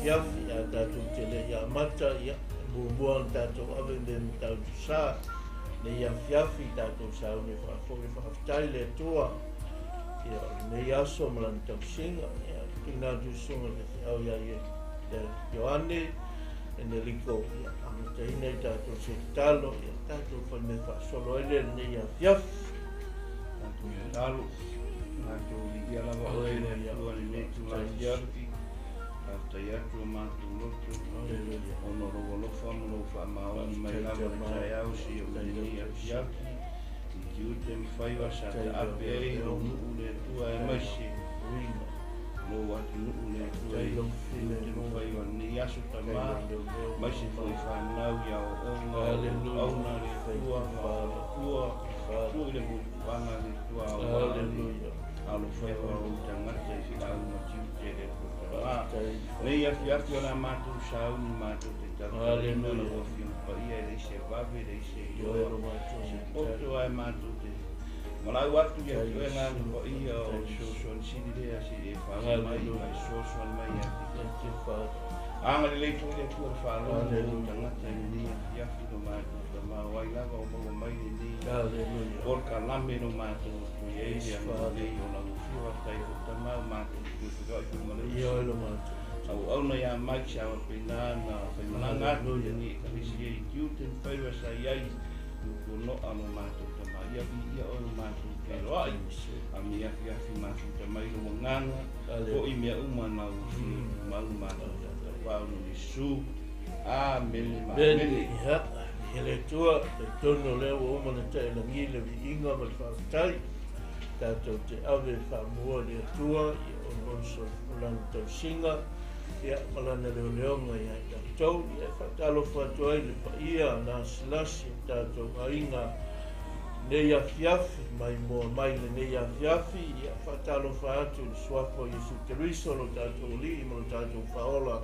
afiafi. Ae tatou te le i amata, ia, e muamua ona tatou ave mea matautu sa lenei afiafi, tatou sauni e faafoi le faafetai i le Atua, ia, o lenei aso ma lana tausiga. Ia, tuuina atu i le susuga i le faifeau ia Ioane Eneliko, ia, amataina i tatou se tatalo, ia, tatou faimea faasolo ai lea lenei afiafi. Tatou tatalo. Matou viia lava oe le Atua i lenei itula afiafi. Faafetai atu o matou loto ona o lou alofa ma lou faamaoni mai lava i le taeao seia ui lenei afiafi i tiute ma faiva sa taape ai lou nuu le Atua aemaise lou atunuu le Atua i tiute ma faiva o lenei aso Tama aemaise foi fanau i aoaoga o auauna le Atua ma faletua tuu i le mulipapaga le Atua aua le alofaiva o lou tagata i feau ma tiute le Atua Tama. Nei afiafi o le a matou sauni matou te tautalaina lau Afioga Paia e leai se vave e leai se iloa se poto ae matou te valaau atu ia te oe Agaga Paia o le fesoasoani sili lea se i e faaoo mai ma e fesoasoani mai ia te tatou. Agalelei foi le Atua i le faalogo o ou tagata i lenei afiafi lo matou Tama o ai lava o maua mai lenei polokalame lo matou atu i ai le agalelei o lau Afio faafetai foi Tama o matou toe feiloai foi ma le uso auauna ia Mike sa faapena na faimalaga atu i lenei ekalesia i tiute ma faiva sa i ai Tutunoa lo matou Tama ia viia oe lo matou feiloai a me afiafi mafuta mai lou agaga foi mea uma na ua fia tumau lo matou tautau no Iesu. Amene ma amene. Ia, viia le Atua, talitonu o lea ua uma ona tae lagi le viiga ma le faafetai. Tatou te ave faamua i le Atua, ia ona o lana tausiga, ia ma lana leoleoga ia i tatou. Ia e faatalofa atu ai le paia lasilasi o tatou aiga lenei afiafi, mai moa mai lenei afiafi. Ia faatalofa atu i le suafa o Iesu Keriso, lo tatou Alii ma lo tatou Faaola.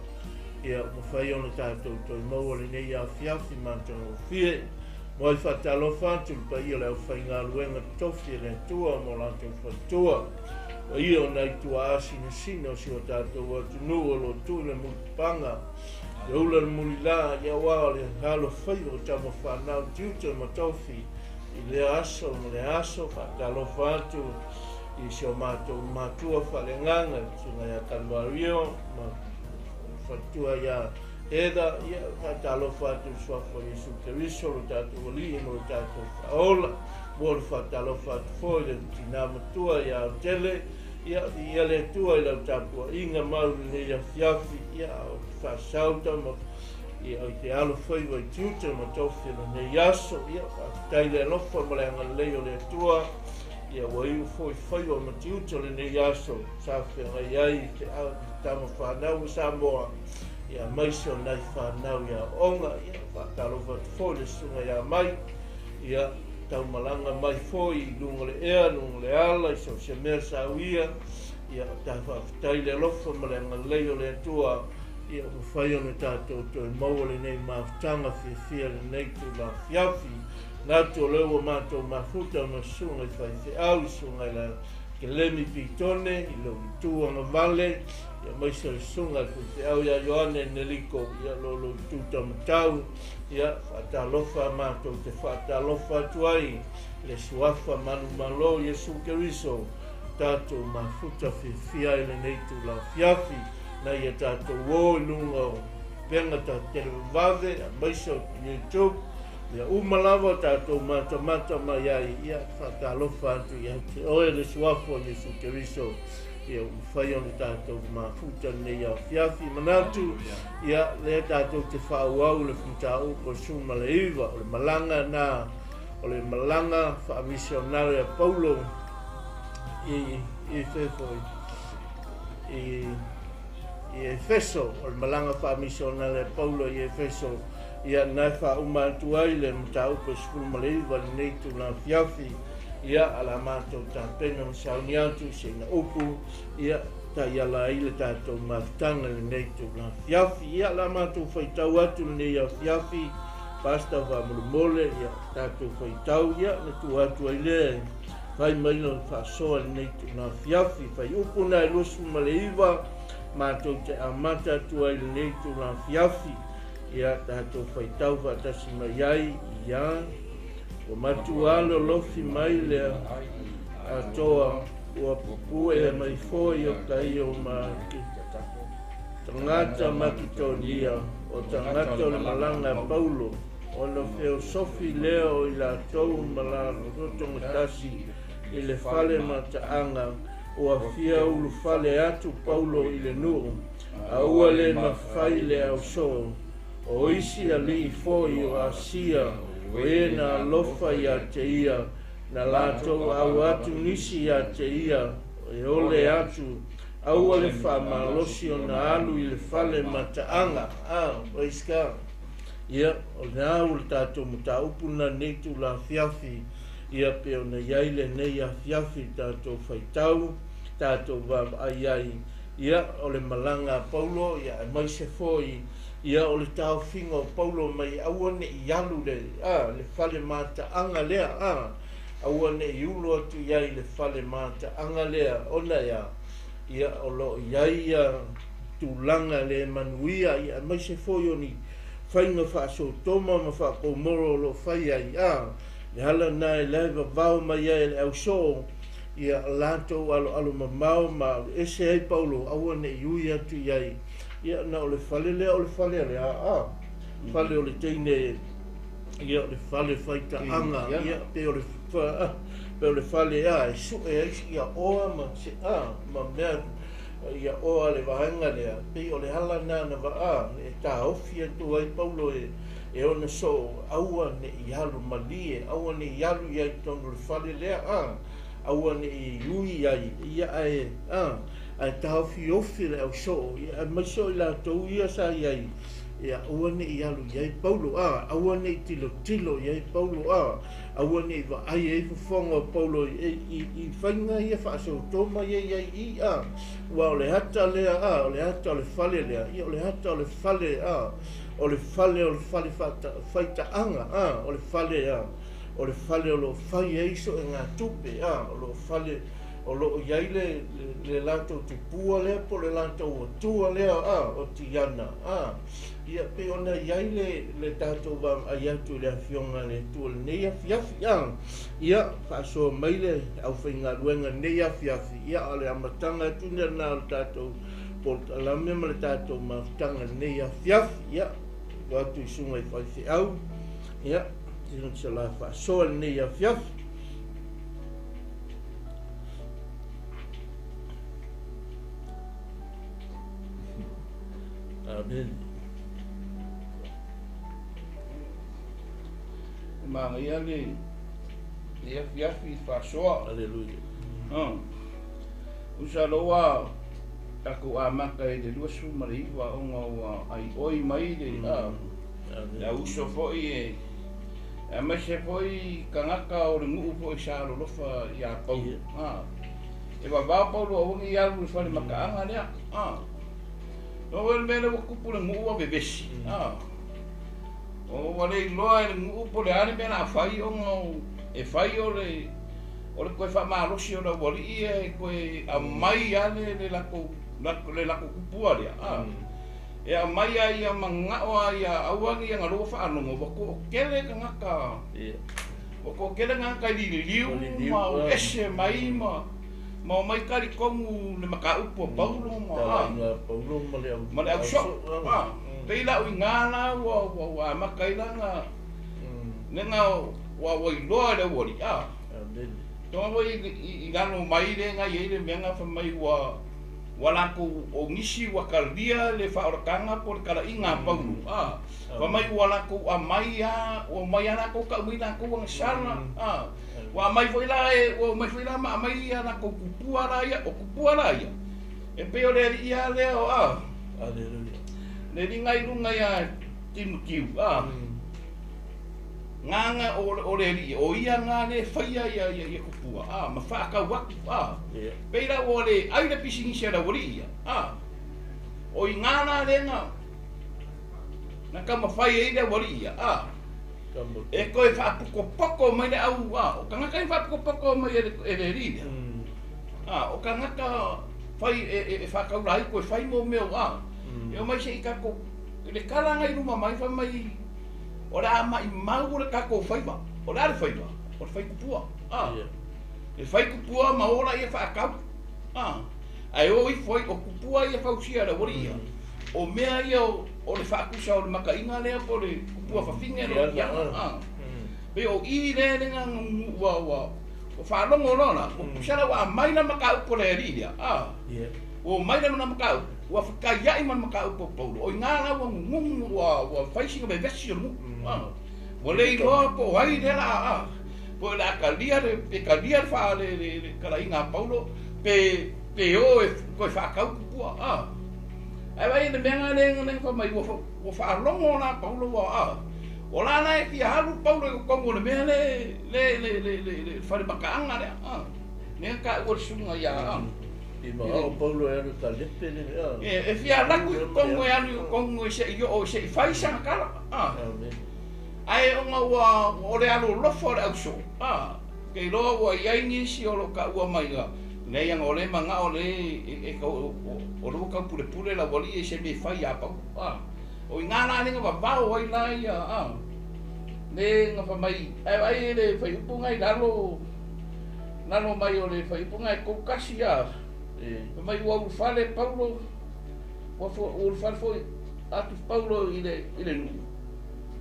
Ia ua mafai ona tatou toe maua lenei afiafi matagofie. Moai faatalofa atu i le paia o le aufaigaluega totofi e le Atua ma o latou faletua. Paia o nai tuaasinasina o si o tatou atunuu o lo o tuu i le mulipapaga, le ula le mulila, ia aua o le alofaiva o tama fanau tiute ma tofi i lea aso ma lea aso. Faatalofa atu i si o matou matua faaleagaga, le susuga ia Kalvario ma faletua ia Heather. Ia faatalofa atu i le suafa o Iesu Keriso, lo tatou Alii ma lo tatou Faaola. Mo le faatalofa atu foi le tina matua ia Autele, ia viia le Atua i lau tapuaiga mau i lenei afiafi, ia o te faasau tama ia o te alofaiva i tiute ma tofi o lenei aso. Ia faafetai le alofa ma le agalelei o le Atua, ia ua iu foi faiva ma tiute o lenei aso sa feagai ai te tama fanau o Samoa, ia aemaise o nai fanau i aoaoga. Ia faatalofa atu foi le susuga ia Mai, ia taumalaga mai foi i luga o le ea, luga o le ala, i so o se mea sa uia. Ia o ta faafetai le alofa ma le agalelei o le Atua, ia ua mafai ona tatou toe maua lenei mafutaga fiafia lenei itula afiafi. Manatu o lea ua matou mafuta ma susuga i faifeau, i susuga i le Kelemi Pitone, i lou itu agavale, ia aemaise o le susuga i le faifeau ia Ioane Neliko, ia lo lou itu taumatau. Ia, faatalofa matou te faatalofa atu ai i le suafa manumalo Iesu Keriso, tatou mafuta fiafia ai lenei itula afiafi, na ia tatou o i luga o upega televavave, aemaise o YouTube, ia uma lava tatou matamata mai ai. Ia, faatalofa atu ia te oe le suafa o Iesu Keriso, ia ua mafai ona tatou mafuta lenei afiafi. Manatu, ia, lea tatou te faaauau le mataupu o le 19, o le malaga na, o le malaga faamisionare a Paulo i fefo i Efeso, o le malaga faamisionare a Paulo i Efeso. Ia, na e faauma atu ai le mataupu 19 lenei itula afiafi. Ia, a la matou tapena ma sauni atu se ina upu, ia, taiala ai le tatou mafutaga lenei itula afiafi. Ia, la matou faitau atu lenei afiafi, Pastor faamolemole, ia, tatou faitau, ia, na tuu atu ai lea fai mai lona faasoa lenei itula afiafi. Fai upu na e 29, Matou te amata atu ai i lenei itula afiafi, ia tatou faitau faatasi mai ai ia ua matua lolofi mai le atoa ua pupue mai foi o tai o tagata Maketonia, o tagata o le malaga a Paulo, ona feosofi lea o i latou ma la lotogatasi i le fale mataaga. Ua fia ulufale atu Paulo i le nuu, a ua le mafai le ausoo. O isi alii foi o Asia, o e na alofa ia te ia, na latou au atu nisi ia te ia, e ole atu, aua le faamalosi ona alu i le fale mataaga. Praise God. Ia, o lena ua le tatou mataupu lena i lenei itula afiafi. Ia pei ona i ai lenei afiafi i tatou faitau, tatou vaavaai ai, ia, o le malaga a Paulo, ia, aemaise foi, ia, o le taofiga o Paulo mai aua ne i alu le, a, le fale mataaga lea, a, aua ne i ulu atu i ai le fale mataaga lea, ona e a, ia, o lo o i ai ia tulaga le manuia, ia, aemaise foi o ni faiga faasotoma ma faakomoro o lo o fai ai, a, Le ala lena e lae vavao mai ai e le ausoo ia latou aloalo mamao ma aveese ai Paulo, aua ne i ui atu i ai. Ia, na o le fale lea o le fale a le aa, fale o le teine, ia, o le fale faitaaga, ia, pe o le, pe o le fale a e sue ai ia oa ma se a, ma mea ia oa le vaega lea, pei o le ala lena na vaa e taofi atu ai Paulo e E ona soo, aua ne i alu malie, aua ne i alu ia i totonu o le fale lea, a, aua ne i ui ai, ia ae, a, ae taofiofi le ausoo, ia aemaise o i latou ia sa i ai, ia aua ne i alu i ai Paulo, a, aua ne i tilotilo i ai Paulo, a, aua ne i vaai ai fofoga o Paulo i, i, i faiga ia faasootoma ia i ai i, a, aua o le ata lea, a, o le ata o le fale lea, ia o le ata o le fale, a, O le fale o le fale faitaaga, a, o le fale, a, o le fale o lo o fai ai soegatupe, a, o lo o fale o lo o i ai le, le, le latou tupua lea po o le latou atua lea, a, o Tiana, a. Ia, pei ona i ai le, le tatou vaavaai atu i le Afioga a le Atua i lenei afiafi, a. Ia, faasoa mai le aufaigaluega i lenei afiafi, ia, a o le amataga atu lena o le tatou polokalame ma le tatou mafutaga i lenei afiafi. Ia, ua atu i susuga i faifeau, ia, se la faasoa i lenei afiafi. Amen. E manaia le le afiafi faasoa. Aleluia. Usa loa tatou amata i le 29 ona ua aioi mai le le auso foi e aemaise foi tagata o le nuu foi sa alolofa ia Paulo. E vavao Paulo aua ne i alu i le fale mataaga lea. No le mea lea ua tupu le nuu ua vevesi. Ua le iloa e le nuu po o le a le mea o le a fai ona e fai o le o le toe faamalosi o le aualii ia e toe aumai lava le latou le latou tupua lea a e aumai lava ia mananao lava ia aua ne i agaloa faalogo ua toatele tagata ua toatele tagata i lililiu ma o ese mai ma ma omai talitonu le mataupu a Paulo ma ma le ausoo a pei la o i ina la ua ua amata ai la na lena ua ua iloa e le aualii a Tonga foi i lalo mai le na i ai le mea na fai mai ua ua latou o nisi ua talia le faaolataga po o le talaiga a Paulo a fai mai ua latou aumai a ua omai a latou tau mai latou agasala a ua aumai foi la e ua omai foi la ma aumai a latou tupua la ia o tupua la ia e pei o le alii a lea o a le alii na i luga ia Timutiu a Gagga o le alii, o ia na le faia ia ia tupua, a, ma faatau atu, a. Pei la ua le ai le pisinisi a le aualii ia, a. O i ina la lea na, na taumafai ai le aualii ia, a. E toe faapokopoko mai le au, a, o tagata ia faapokopoko mai e le alii lea. A, o tagata Fai e faataula ai koe fai mo mea a. E omai seʻi tatou i le kala na i luma mai fai mai o le a maʻimau o le tatou faiva. O le a le faiva? O le faitupua. A. Le faitupua ma ola ia faatau. A. Ae o ifo ai o kupua ia fausia e le aualii ia. O mea ia o le faatusa o le makaʻiga lea po o le kupua fafine lo tiana. A. Pei o i lea lega ua ua ua faalogo loa la, ua pusa la ua aumai la mataupu a le alii lea, a, ua omai la lona mataupu, ua fetaiai ma le mataupu a Paulo, o i ina la ua gugugu, ua fai sina vevesi o le nuu, a, ua le iloa po o ai lea la a, po o le a talia le, pe talia le faa, le, le, le talaiga a Paulo, pe, pe o e toe faatau tupua, a. Ae vaai i le mea lena lea na fai mai, ua faalogo la Paulo ua, a, o la la e fia alu Paulo i totonu o le mea le, le, le, le, le, le fale makaaga lea, a, lea na taua le susuga ia, a. I manao Paulo e alu e talepe le mea. E fia alu atu i totonu e alu i totonu e se i oo se i fai sana tala, a. Ae ona ua, o le alolofa o le ausoo, a, ke iloa ua i ai nisi o lo o taua mai ga, leai ana o le manao le e o le ua taupulepule le aualii e se mea e fai ia Paulo, a. O i ina la le na vavao ai la ia, a, le na fai mai, ae vaai e le fuaiupu na i lalo, lalo mai o le fuaiupu na e 31, a, fai mai ua ulufale Paulo, ua ulufale foi atu Paulo i le nuu,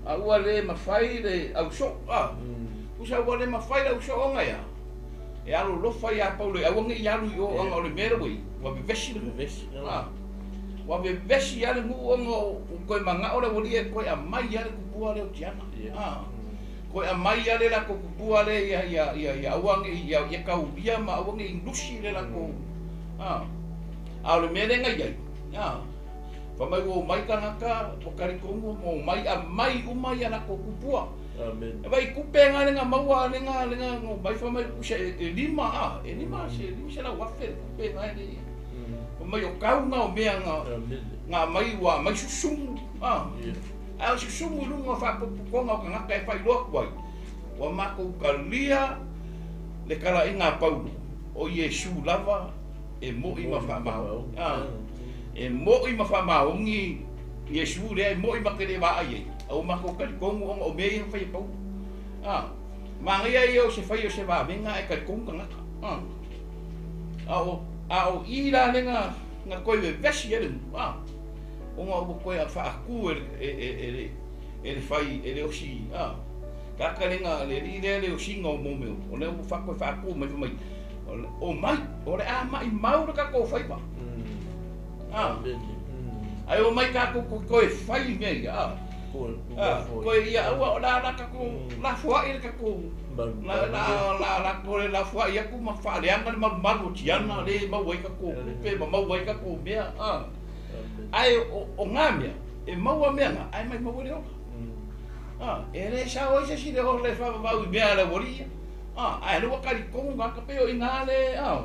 a ua le mafai le ausoo, a, pusa ua le mafai le ausoo ona ia, e alolofa ia Paulo e aua ne i alu i o ona o le mea le ua i, ua vevesi le nuu, a, ua vevesi lava le nuu ona o toe manao le aualii e toe aumai lava le tupua lea o Tiana, a, toe aumai lava le latou tupua lea ia, ia, ia aua ne i, ia taulia ma aua ne i lusi le latou, a, a o le mea lea na i ai, a, fai mai ua omai tagata, ua talitonu ua omai aumai uma ia latou tupua. E vai kupe nga lenga maua lenga lenga no mai fai mai pusa e lima a, e lima se 500,000 le kupe nga le ia. Fai mai o kau nga o mea nga nga mai ua mai susumu a. Ae o susumu i luga o faapopotoga o tagata e faailoa atu ai. Ua matou talia le talaiga a Paulo o Iesu lava e moʻi ma faamaoni. A. E moʻi ma faamaoni Iesu lea e moʻi ma te le vaai ai. A ua matou talitonu ona o mea ia na fai e Paulo. A. Manaia ia o se fai o se vavega ae talitonu tagata. A. A o i la lea na toe vevesi ai le nuu. A. Ona ua toe faatu e le fai e le osi. A. Tagata lenga le alii lea le osiga o mea o lea ua faatoe faatu mai fai mai o mai o le a maʻimau le tatou faiva. A. Ae o mai tatou toe fai mea ia. A. Koe ia aua o la la tatou lafoai le tatou la la la koe lafoai atu ma faaleaga le malumalu o Tiana le maua ai tatou kupe ma maua ai tatou mea. A. Ae o ngā mea e maua mea ngā ae mai maua le ola. A. E le sao ai se si le ola e whaavavau i mea a le aualii ia. A. Ae le ua talitonu gata pei o i ngā le a.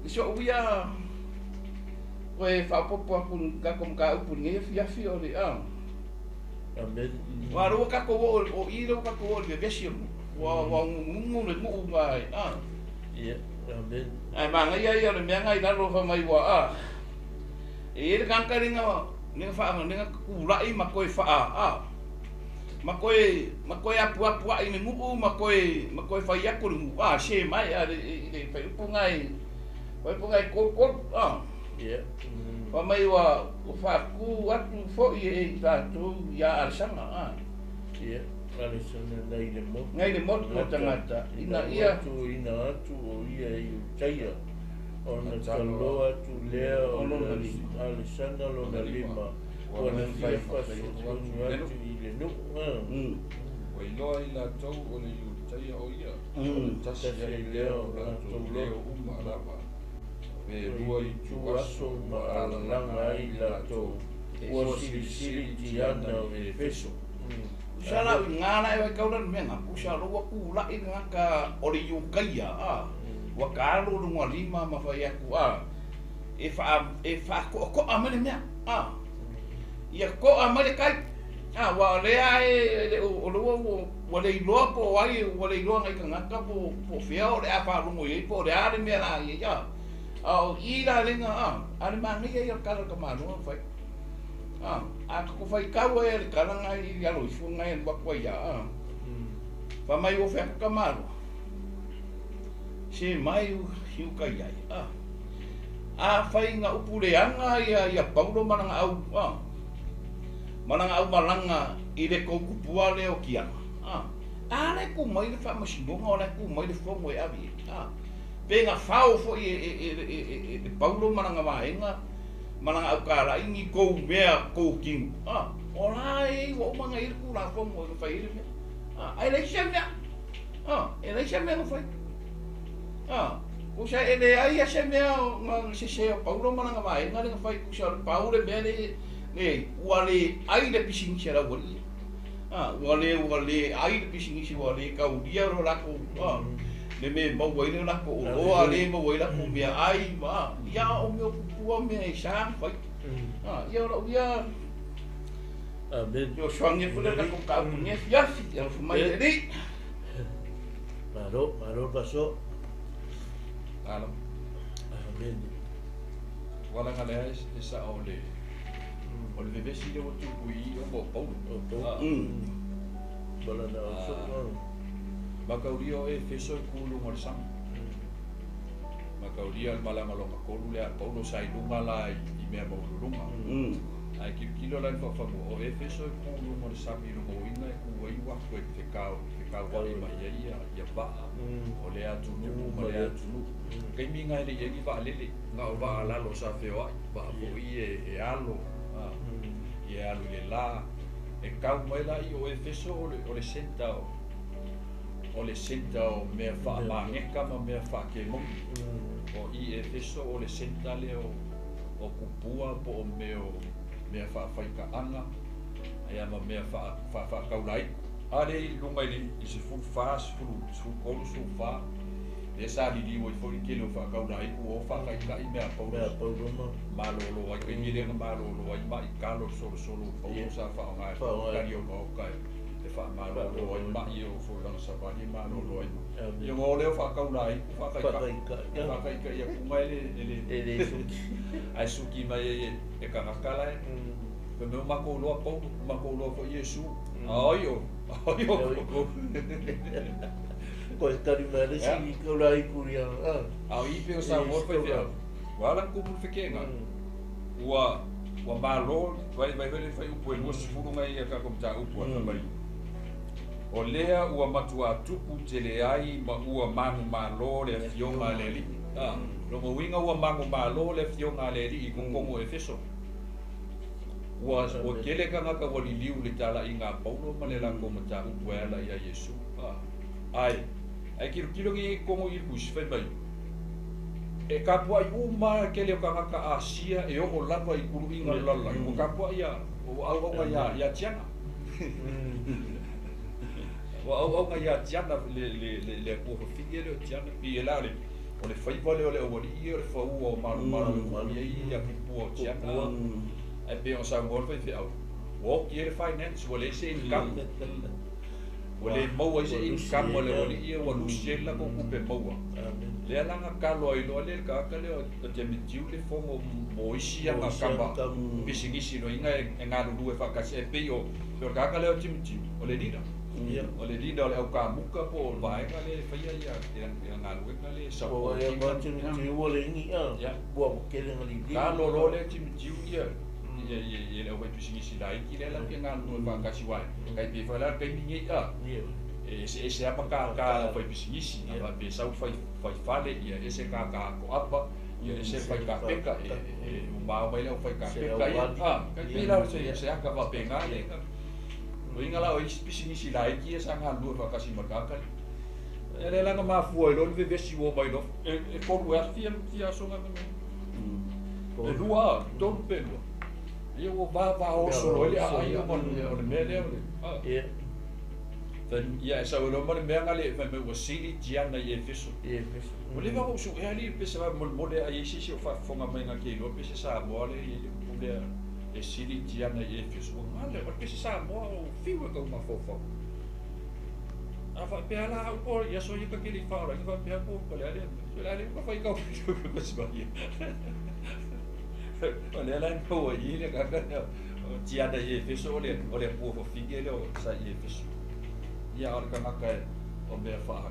I so uia koe faaopoopo atu tatou mataupu i lenei afiafi o le a. Ua lua tatou oo o i le ua tatou oo i le vevesi o le nuu. Ua gugugu le nuu ma a. Ae manaia ia o le mea na i lalo fai mai ua a. E i ai le tagata lenga lenga faa lenga tulai ma toe faa a. Ma toe apuapu ai le nuu ma toe fai atu le nuu a se mai a le fuaiupu na e fuaiupu na e 33 a. Fai mai ua faatu atu foi e i tatou ia Alesana a. Alesana nai le motu. Nai le motu o tagata ina ia atu ina atu o ia i Utaia ona taloa atu lea o Alesana lona lima ua na fia faasosonu atu i le nuu. Ua iloa i latou o le Iutaia o ia, o le tasi ai lea o latou leo uma lava. Pe lua itu aso ma alalaga ai latou, ua silisili Tiana o Efeso. Pusa la i ngā la e vai kaula le mea ngā, pusa lo ua kulaʻi le tagata o le Iutaia, a. Ua ka alu luga lima ma fai atu, a. E faakoakoa mai le mea, a. Ia koa mai le kai. A, ua lea e o le ua le iloa po o ai, ua le iloa ngai tagata po o fea o le a faalogo i ai, po o le a le mea la i ai, a. A o i la lenga a, a le manaia ia o le kala o le tamaloa na fai. A, a ko fai kaua ia le kala nga i alo ifo nga e alu atu ai ia a. Fai mai ua fai atu tamaloa, se mai i uka i ai a. A fai nga upu leaga ia ia Paulo ma lana au a, ma lana au malaga i le tou kupua lea o Tiana a. A la e tu mai le faamasinoga o la e tu mai le fono e ave i ai a. Pe na fao foi e Paulo ma lana vaega ma lana aukalaʻi ni kou mea kou kino, a, o la e ua uma ona i ai le Tulafono e na fai ai le mea, a, ae leai se mea, a, e leai se mea na fai. A, tusa e leai lava se mea na sese o Paulo ma lana vaega lea na fai, tusa o le pau le mea le, le, ua le ai le pisinisi a le aualii, a, ua le, ua le ai le pisinisi, ua le taulia lo latou, a, le mea e maua ai le latou oloa, le maua ai latou meaai, ma, ia, o mea o kupua mea e sa ona fai. A, ia o lau ia, Amen. Fesoasoani atu lea i le tatou mataupu i lenei afiafi, ia alofa mai le Alii. Malo, malo le faasoa. Malo. Amen. Tulaga lea e sao o le o le vevesi lea ua tupu i i ona o Paulo. O Paulo. Bala na o so. Makaulia o Efeso e ku i luga o le sami. Makaulia le malaga lona tolu lea a Paulo sa i luga la i mea maualuluga. Ae tilotilo la i le faafanua, o Efeso e ku i luga o le sami i lona uiga e ku ai uafu e fekauai mai ai ia vaa o lea atunuu ma lea atunuu. O taimi na e le i ai ni vaalele, na o vaa lalo sa feoai, vaa foi e alo, ia e alu i le la. E kau mai la i o Efeso o le centre o le centre o mea faamageka ma mea faakemoni. O i Efeso o le centre lea o kupua po o mea o mea faafaitaaga ia ma mea faakaulai'u. A lea i luga i le 14, 13, 14, lea sa liliu ai foi le tele o faakaulai'u ua o faataitai mea a Paulo malolo ai. Taimi lea na malolo ai ma'i kalo le solosolo o Paulo sa faaaoga e tali o maoka e faamalolo ai ma'i e oo foi i lana savali e malolo ai ma'i. Ia ona o lea o faakaulai'u faataitai, faataitai atuga e le ae suki mai ai e tagata la e fai mai ua matou iloa Paulo, ua matou iloa foi Iesu, a o ai oe? A o ai outou? Koe tali mai le isi kaulaiku ia. A o i pei o saunoa le faifeau, ua ala ona tupu le fekeega, ua ua malo, vai vai foi le fuaiupu e 20 nai ia tatou mataupu fai mai, o lea ua matuā tupu tele ai ma ua manumalo le Afioga a le Alii. Lona uiga ua manumalo le Afioga a le Alii i totonu o Efeso. Ua ua tele tagata ua liliu i le talaiga a Paulo ma le latou mataupu e ala iā Iesu. Ae, ae tilotilo nei i totonu i le tusi, fai mai, e tapuai uma le tele o tagata Asia e oo lava i tuluiga o le lalolagi, ua tapuai a, ua auauna iā, iā Tiana. Ua auauna iā Tiana le, le, le, le atua fafine lea o Tiana. Pei e la o le, o le faiva lea o le aualii ia o le faua o malumalu e tuu i ai ia kupua o Tiana. Ae pei ona saunoa le faifeau, ua oti ai le finance, ua leai se income. Ua le maua ai se income a le aualii ia, ua lusi ai le latou tupe maua. Lea la na talo ai loa le tagata lea o Demetiu le fono mo isi ana tama pisinisi loiga e galulue faatasi. E pei o le tagata lea o Demetiu, o le leader. O le leader o le aukamuka po o le vaega lea e faia ia galuega lea e support ina. Talo loa lea Demetiu ia le aufaipisinisi laiti lea latou te galulue faatasi aua e tai pei foi la le taimi nei e eseese lava matata a le aufaipisinisi, a faapea e sau fai fale ia ese tata toapa ia ese le fai kapeka e uma mai le aufai kapeka ia tai pei la o se ata faapena le uiga la o isi pisinisi laiti ia sa galulue faatasi ma le tagata lea. Ia lea la na mafua ai loa le vevesi ua omai loa e tolu ea fia aso na e lua tolu pe lua ia ua vavaoso loa ai le aai o le mea lea o le Ia e sau ai loa ma le mea na le fai mai ua sili Tiana i Efeso. Ua leva ona ou suea alii le pese faamolemole a i ai se isi o faafofoga mai na te iloa pese Samoa lea e i ai le upu lea e sili Tiana i Efeso. Ua gale, o le pese Samoa o fiu e tau mafaufau. A faapea la au po i aso ia ta te le i faaolaina faapea po o le a lea mea. O le a le ka fai kau ko si mai. O lea la e maua i i le agaga lea o Tiana i Efeso o le o le Atua fafine lea o sa i Efeso. Ia a o le tagata e o mea faa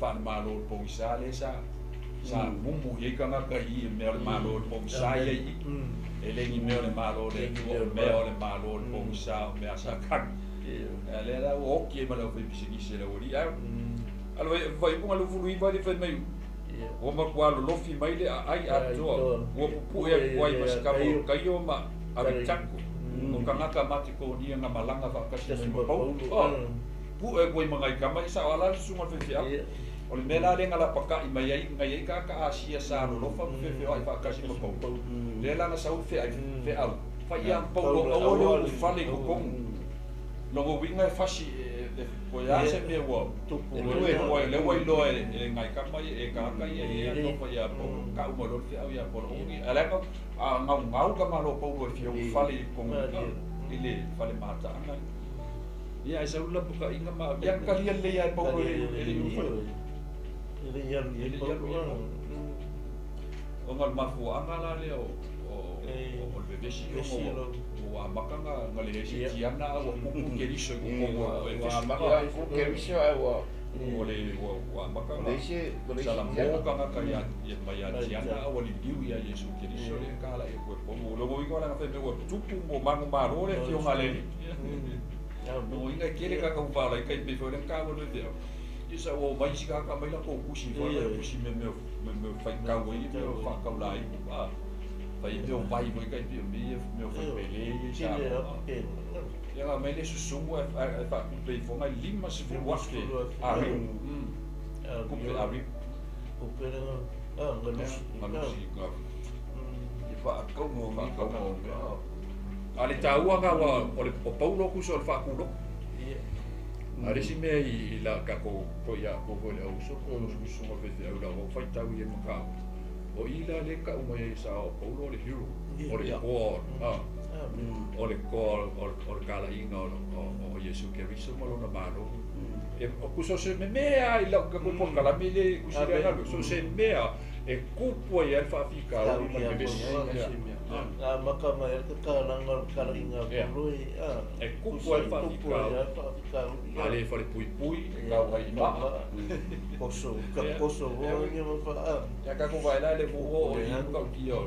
faale-Malo o le pogisa lea sa sa mumu i ai tagata i i mea o le Malo o le pogisa ia i i. E le ni mea o le Malo o le Atua, o mea o le Malo o le pogisa o mea a Satani. A lea la ua oti ai ma le aufaipisinisi e le aualii. Ae alo vai upu 29 le fai mai ua matua lolofi mai le aai atoa ua pupue atu ai ma se kava o Kaio ma Aritako, o tagata Makekonia na malaga faatasi mai ma Paulo. Pue atu ai ma nai tama ia sao ala le susuga o le faifeau. O le mea la lea na lapata'i mai ai na i ai tagata Asia sa lolofa ma feofeoa'i faatasi ma Paulo. Lea la na sau le feai feau fai ia ma Paulo aua le ulufale i totonu. Lona uiga e fasi e po e a se mea ua tupu ai lea ua iloa e nai tama ia e tagata ia e alofa ia Paulo ka'u mai loa le feau ia Paulo aua ne i a leaga a gaugau ka malo o Paulo e fia ulufale i totonu i le fale mataaga. Ia ae sau le lapataiga ma ia talia lelei lava e Paulo e le i ulufale. E le i alu i ai Paulo. Ona o le mafuaaga la lea o o le vevesi ona ua amata na leai se tiana a ua kupu Keriso i totonu o Efeso. Ua amata kupu Keriso ae ua o le ua amata na salamo tagata ia mai ia Tiana a ua liliu ia Iesu Keriso lea tala i atu e Paulo. O lona uiga o le aga fai mai ua tupu mo manumalo le afioga a le Alii. Lona uiga e tele tagata ua valaai tai pei foi o lea na taua le faifeau. Ia sa ua omai isi tagata aumai latou tusi foi lea tusi mea mea mea faitau ai mea faataulaina fai mea o vai foi tai pei o mea ia mea o faipele ia i Samoa. Ia na aumai le susugu ae faatupe ifoga e 50,000 ariu. Tupe ariu. Tupe galusi. Galusi. I faakauga o Faakauga o mea. A o le taua na ua o le o Paulo tusa o le faatulou. A o le isi mea i la tatou foi ia tou foi le au uso po o susuga faifeau i lau au faitau i ai mataupu, o i la lea e tau mai ai sa o Paulo o le hero, o le toa o le toa o le talaiga o Iesu Keriso ma lona Malo. E tusa o se mea lava i lau tatou polokalame lea i tusi lea galuega, so o se mea e tupu ai lava le faafitauli ma le vevesi. Na amata mai ai le tatalaga o le talaiga a Paulo e E tupu ai le faafitauli. A le falepuipui, e tau ai i maa. Poso, ka poso foi ia ma faa. Ia tatou vaai la i le vuo o i matautia o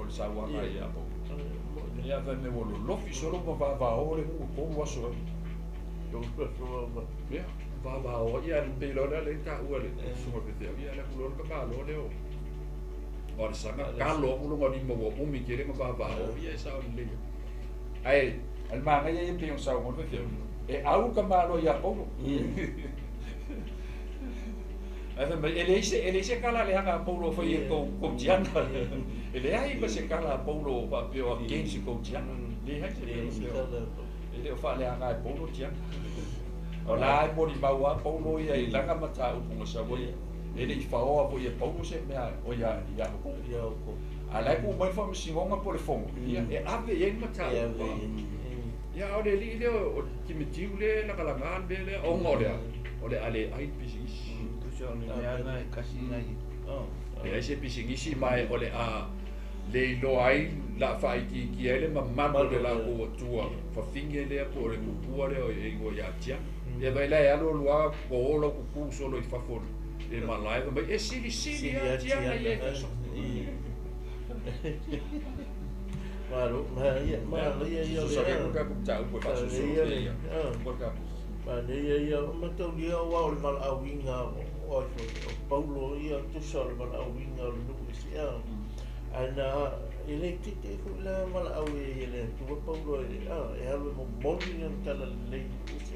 le sauaga ia Paulo. Ia fai mai ua lolofi solo ma vavao le nuu e 3 aso ai. Ia, vavao ia pei loa lea lea taua le susuga o le faifeau, ia le atu loa le tamaloa lea o o Alesana, talo atu lona lima ua umi tele na vavao, ia e sao lelei lava. Ae o le manaia ia pei ona saunoa le faifeau, e au le tamaloa ia Paulo. Ae fai mai, e leai se, e leai se tala leaga a Paulo e fai e tou, tou tiana. E leai ma se tala a Paulo faapea o against i tou tiana. Leai se mea faapea. E le o faaleaga e Paulo tiana. O la e molimau lava Paulo ia i lana mataupu na sau ai. E le i faoa foi e Paulo se mea o ia ia outou. A o la e tuu mai le faamasinoga po o le fono, ia e ave i ai le mataupu. Ia a o le alii lea o Timitiu lea e lagalaga le mea lea ona o le a? O le a le ai le pisinisi. Tusa o le mea na e kasi nai. Leai se pisinisi ma e o le a le iloa ai la faaitiitia ai le mamalu o le latou atua fafine lea po o le tupua lea e igoa ia Tiana. Ia vaai la e alu alu lava ua o lau kuku solo i fafo i le malae fai mai e silisili lava Tiana i Efeso. Malo, manaia, manaia ia o le. Susa ke ka mataupu e faasolosolo pea ia. Manaia ia o mataulia aua o le valaauina o ai foi o Paulo ia tusa o le valaauina o le nuu i se ae na e le itiiti foi la valaau i ai e le Atua Paulo e e alu e momoli lana talalelei i nuu i se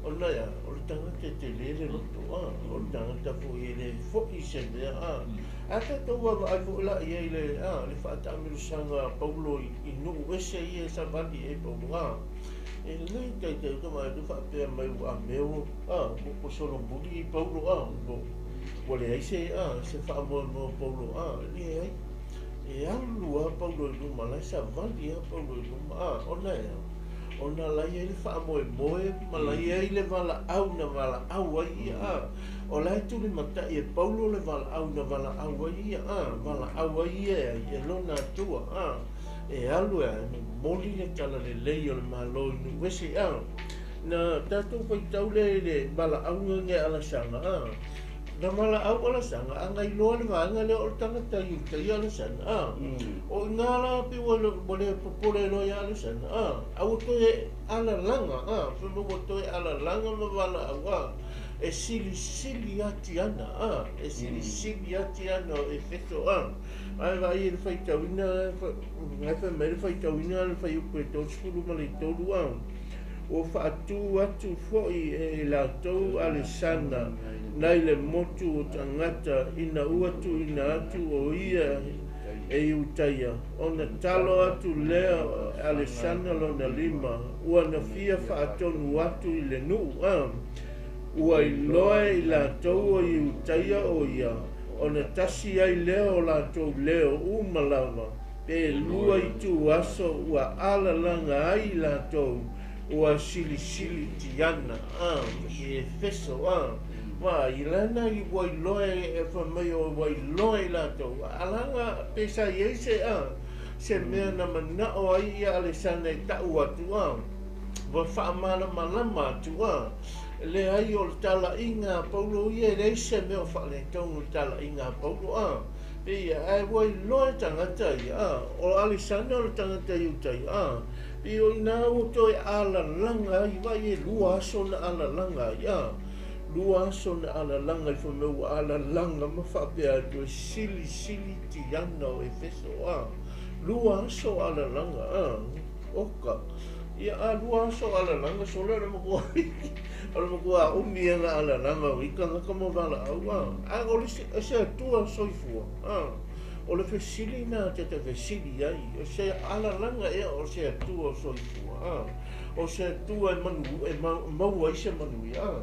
ona ea o le tagata e tele le loto o le tagata foi e le foi se mea a tatou vaavaai foi la i ai le le faataamilosaga a Paulo i nuu ese ia e savali i ai Paulo e le taitai uta vaai atu faapea mai ua ameo ua solomuli i Paulo ua leai se se faamoemoe o Paulo leai e alu lava Paulo i luma la e savali lava Paulo i luma ona ea Ona la e i ai le faamoemoe ma la e i ai le valaau na valaau ai ia, a. O la e tulimatai e Paulo le valaau na valaau ai ia, a. Valaau ai ia e ai? E lona Atua, a. E alu e a? E momoli le talalelei o le Malo i nuu ese, a. Na tatou faitau lea i le valaauga nei a Alasaga, a. Na valaau Alasaga, a na iloa le vaega lea o le tagata Iuta ia Alasaga, a. O i ina la pei ua le popole loa ia Alasaga, a. A ua toe alalaga, a. Fai mai ua toe alalaga ma valaau, a. E silisili ati ana, a. E silisili ati ana o Efeso, a. Ae vaai i le faitauina, ae fai mai le faitauina le fuaiupu e 33, a. Ua faatu atu foi e i latou Alesana nai le motu o tagata ina ua tuuina atu o ia e Iutaia, ona talo atu lea o Alesana lona lima, ua na fia faatonu atu i le nuu, a ua iloa e i latou o Iutaia o ia, ona tasi ai lea o latou leo uma lava, pe lua ituaso ua alalaga ai i latou, ua silisili tiana, a, i Efeso, a. Ma i lana i ua iloa e fai mai o ua iloa i latou, alaga pe sa i ai se, a, se mea na manao ai ia Alesana e tau atu, a, ua faamalamalama atu, a, leai o le talaiga a Paulo ia e leai se mea o faaletonu i le talaiga a Paulo, a. Pei ae ua iloa e tagata ia, a, o Alesana o le tagata Iuta ia, a, pei o ina ua toe alalaga ai, vaai e lua aso na alalaga ai, a, lua aso na alalaga ai, fai mai ua alalaga ma faapea atu e silisili tiana o Efeso, a, lua aso alalaga, a, oka. Ia, a lua aso alalaga, sole o le matua, o le matua umi ia na alalaga o i tagata ma valaau, a, a o le se Atua soifua, a, o le fesili na te te fesili ai, o se alalaga ea o se Atua soifua, a, o se Atua e manu, e maua ai se manuia, a,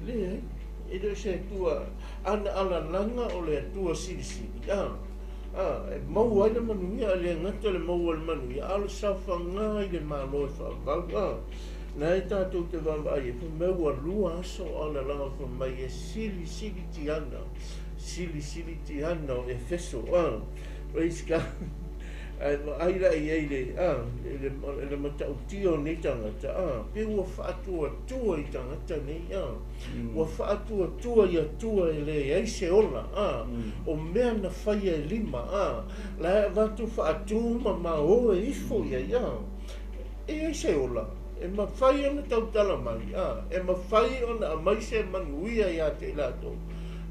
leai, e le o se Atua, ana alalaga o le Atua silisili, a, a, e maua ai le manuia, e le gata le maua le manuia, a o le saofaga i le Malo e faavau, a, na e tatou te vaavaai e fai mai ua lua aso alalaga fai mai e silisili tiana, silisili tiana o Efeso, a, praise God. Ae vaai la i ai le, a, le matautia o nei tagata, a, pe ua faatuatua i tagata nei, a, ua faatuatua i Atua e leai se ola, a, o mea na faia e lima, a, la e avatu faatu ma maoe ifo i ai, a, e ai se ola, e mafai ona tautala mai, a, e mafai ona aumai se manuia ia te i latou.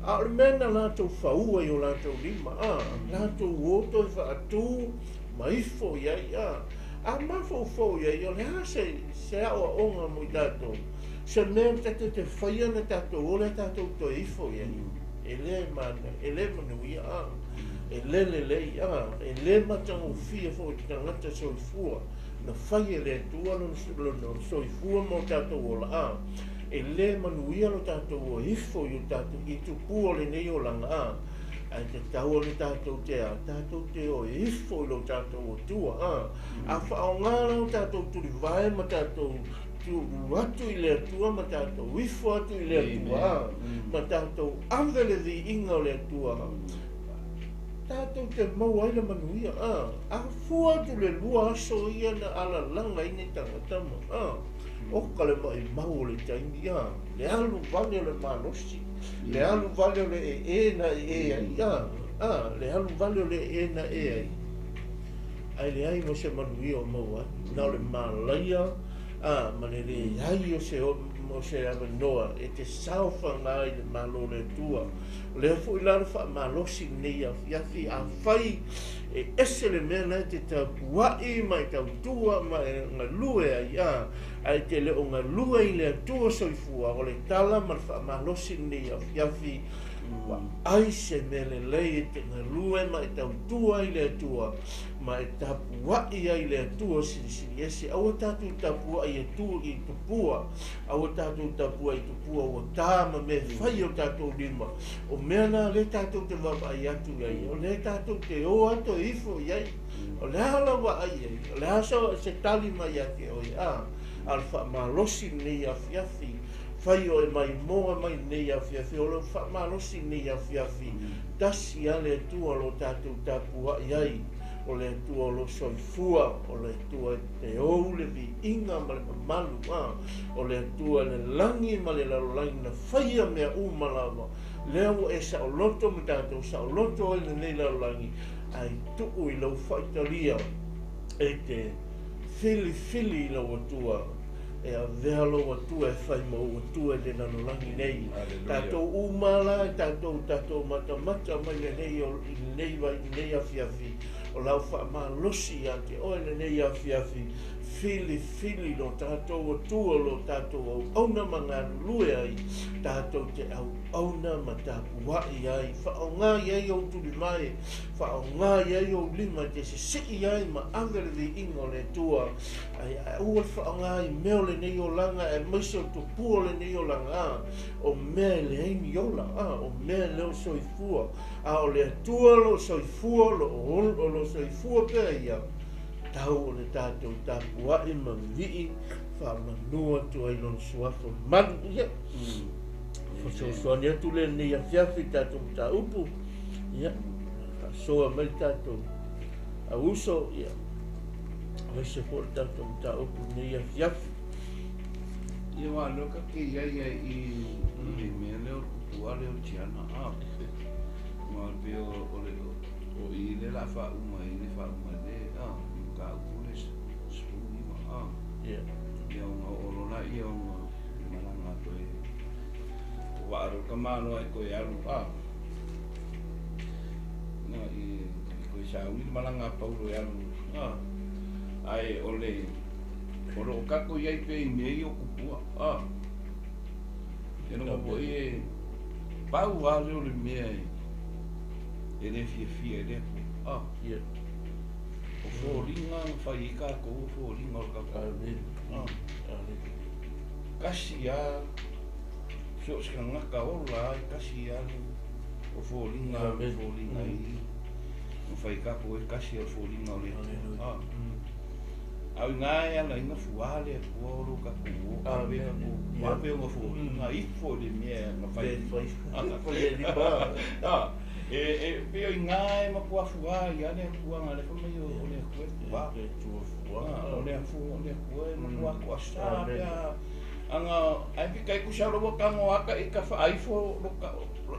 A o le mea na latou faua i o latou lima, a, latou o toe faatu ma ifo i ai, a, a mafaufau i ai, o le a se, se aoaoga mo i tatou, se mea tatou te faia na tatou o lea tatou toe ifo i ai. E le mana, e le manuia, a, e le lelei, a, e le matagofie foi i tagata soifua, na fai e le Atua lona soifua ma o tatou ola, a, e le manuia lo tatou o ifo i o tatou i tupua o lenei olaga, a, ae tatau ona tatou te a, tatou te o ifo i lo tatou Atua, a, a faaaoga la o tatou tulivae ma tatou tuulu atu i le Atua ma tatou ifo atu i le Atua, a, ma tatou ave le viiga o le Atua, tatou te maua ai le manuia, a, a fua atu le lua aso ia na alalaga ai nei tagata ma, a, o ka le maimau o le taimi, a, le alu vale o le malosi, le alu vale o le e na e ai, a, a, le alu vale o le e na e ai, ae leai ma se manuia o maua ai, na o le malaia, a, ma le leai o se o se avanoa e te saofaga ai le Malo o le Atua. O lea foi la le faamalosi lenei afiafi, afai e ese le mea na e te tapuai ma e tautua ma e galue ai, a, ae te le o galue i le Atua soifua, o le tala ma le faamalosi lenei afiafi, ua ai se mea lelei e te galue ma e tautua ai le Atua, ma e tapuai ai le Atua silisili ese. Aua tatou tapuai e tu i tupua, aua tatou tapuai i tupua ua tā ma mea fai o tatou lima, o mea na le tatou te vaavaai atu i ai, o le tatou te o atu e ifo i ai, o le a la vaai ai, o le a se tali mai ia te oe, a, A o le faamalosi lenei afiafi, fai o e maimoa mai lenei afiafi, o lou faamalosi lenei afiafi, tasi lava le Atua o lo o tatou tapuai ai, o le Atua o lo o soifua, o le Atua e te ou le viiga ma le mamalu, a, o le Atua i le lagi ma le lalolagi na faia mea uma lava, lea ua e saoloto ma tatou saoloto ai i lenei lalolagi, ae tuu i lou faitalia e te filifili i lou Atua, e avea lou Atua e fai ma ou Atua i le lalolagi nei. Tatou uma la e tatou tatou matamata mai lenei i lenei vai lenei afiafi, o lau faamalosi ia te oe lenei afiafi, filifili lo tatou Atua lo tatou auauna ma galulue ai, tatou te auauna ma tapuai ai, faaaoga i ai ou tulimae, faaaoga i ai ou lima e te sisii ai ma ave le viiga o le Atua, ae aua le faaaoga i mea o lenei olaga aemaise o tupua o lenei olaga, a, o mea e leai ni ola, a, o mea e le o soifua, a o le Atua o lo o soifua, o lo o soifua pea ia, tau o le tatou tapuai ma vivii faamanu atu ai Lona Suafa malu. Ia, fesoasoani atu lea i lenei afiafi i le tatou mataupu. Ia, faasoa mai le tatou auuso, ia, aemaise foi le tatou mataupu i lenei afiafi. Ia wa leo ka ke ia ia i le mea lea o le kupua lea o Tiana a. Ma pe o o le o i le la fa uma i le fa uma le a i ka upu le 19 a. Ia. Ia o nga o lola ia o nga i malanga toe o wa aro ka malo ai koe alu a. Na i koe sauni le malanga a Paulo e alu a. Ai o le o lo o kako iai pe i mea ia o kupua a. E noho foi e pau lava lea o le mea e le fiafia ai le Atua. A. Ia. O foliga na fai ai tatou o foliga o le tagata. Amen. A. Amen. Tasi lava so o se tagata ola lava e tasi lava o foliga Amen. foliga i na fai tatou ai tasi o le foliga o le Atua. A. A o ina e ala ai na fua le Atua o lo tatou o ave Amen. tatou ave ona foliga ifo i le mea na fai. Le fai. A. Fai e lima. A. E pei o ina e matua fua ai a le Atua na le fai mai o le Atua e fua. Le Atua fua. A, o le Atua, o le Atua e matua toasa Amen. pe a anga ai fi kai kusa lo ka ngo aka i ka fa ifo lo ka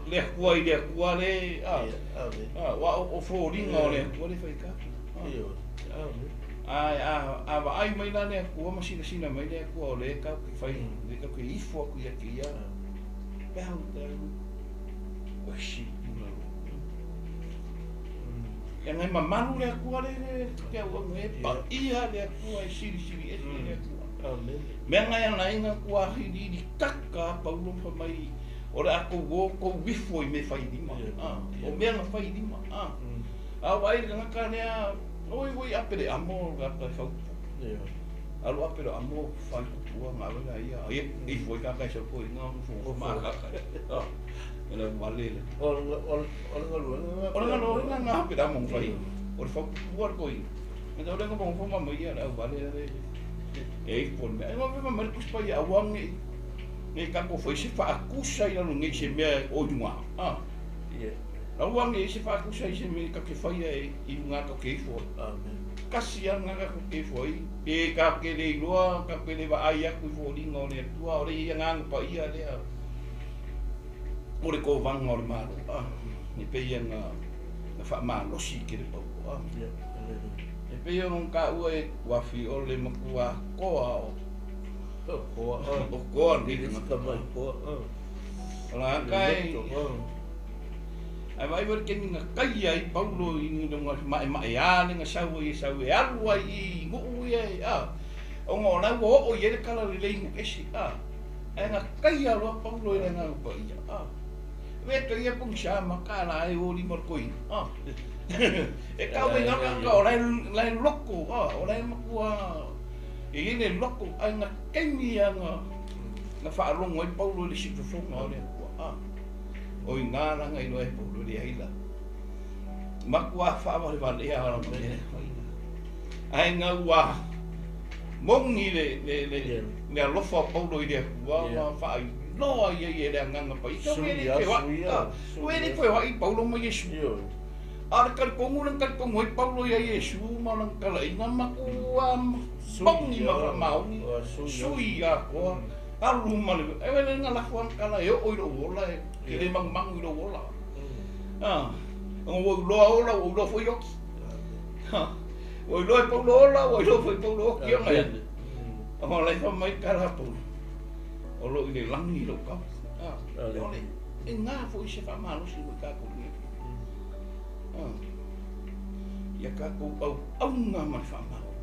le Atua i le Atua le a. Ia, amen. A, wa o foliga o le Atua le fai ka. A. Ia, amen. Ai a a vaai mai la le Atua ma sinasina mai le Atua o le ka ke fai le ka ke ifo aku ia ke ia. Pe au te au. O si pula lo. Ia ngai mamalu le Atua le le te au au e pa ia le Atua e sili sili ese le Atua. Amen. Mea ngai ana inga kua hili li taka Paulo fa mai o le ako wo ko wifo i me fai lima. Yeah. Ah, o mea nga fai lima. Ah. A wai le ngaka lea oi oi apele amo ga ka fau. Ia. Alo apele amo fai kupua ngā wela ia. Ia i foi ka kai sau koi ngā fo ma ka ka. Ah. Ele wale le. O le o le o le galuega. O le galuega ngā apele amo fai. O le fau kupua le koi. Me tau lenga mo fo ma mai ia le wale le. E i fo me. E ma ma le kuspa ia awange. Nge ka ko foi se fa akusa i lalo nge se mea o yunga. Ah. Ia. Lau nge se fa akusa i se mea ka ke whai e i lunga ka ke ifo. Amen. Kasi a ngā ka ke ifo i. Pe ka ke le iloa, ka ke le vaai aku i fōlinga o le Atua, o le ia ngā pa ia lea. O le kōwanga o le malo. Ah. Ni pe ia ngā ngā whaamalosi ke le pau. Ah. Ia. Hallelujah. E pe ia ngā ka ua e wafi o le makua koa o. O koa. O koa ni Le ngā ka mai koa. O la kai. Ah. Ai vai vai ke nga kai ai Paulo i ni nga mai mai a ni nga sau i sau e alu ai i ngu i ai a. O ngo na wo o i le kala le le ngu esi a. Ai nga kai a lo Paulo i le nga pa i a. We ka ia pung sa ma ka la ai o li mo koi a. E ka we nga ka o lai lai loko a o lai makua e i le loko ai nga kai ni a nga nga whaalongo ai Paulo i le sifofonga o le Atua a. O i ngā ranga i loa e Paulo le aila. Makua whaawale wale a ranga le. Ai ngā ua Moni le alofa o Paulo i le Atua ma faailoa ia i le agaga paia. Ua le feoai Paulo ma Iesu. A o le talitonu le na talitonu ai Paulo ia Iesu ma lana talaiga matua moni ma faamaoni sui atoa alu ma le e le na lafo ana tala e oo i lou ola e le manumanu i lou ola. Ona ua ou iloa ola ua ou iloa foi oki. Ua iloa e Paulo ola ua iloa foi Paulo oki ona ia. Ona o la e fai mai tala a Paulo o loo i le lagi lou kau. O le e gā foi se faamalosi mo i tatou i lenei Ia tatou auauna ma le faamaoni.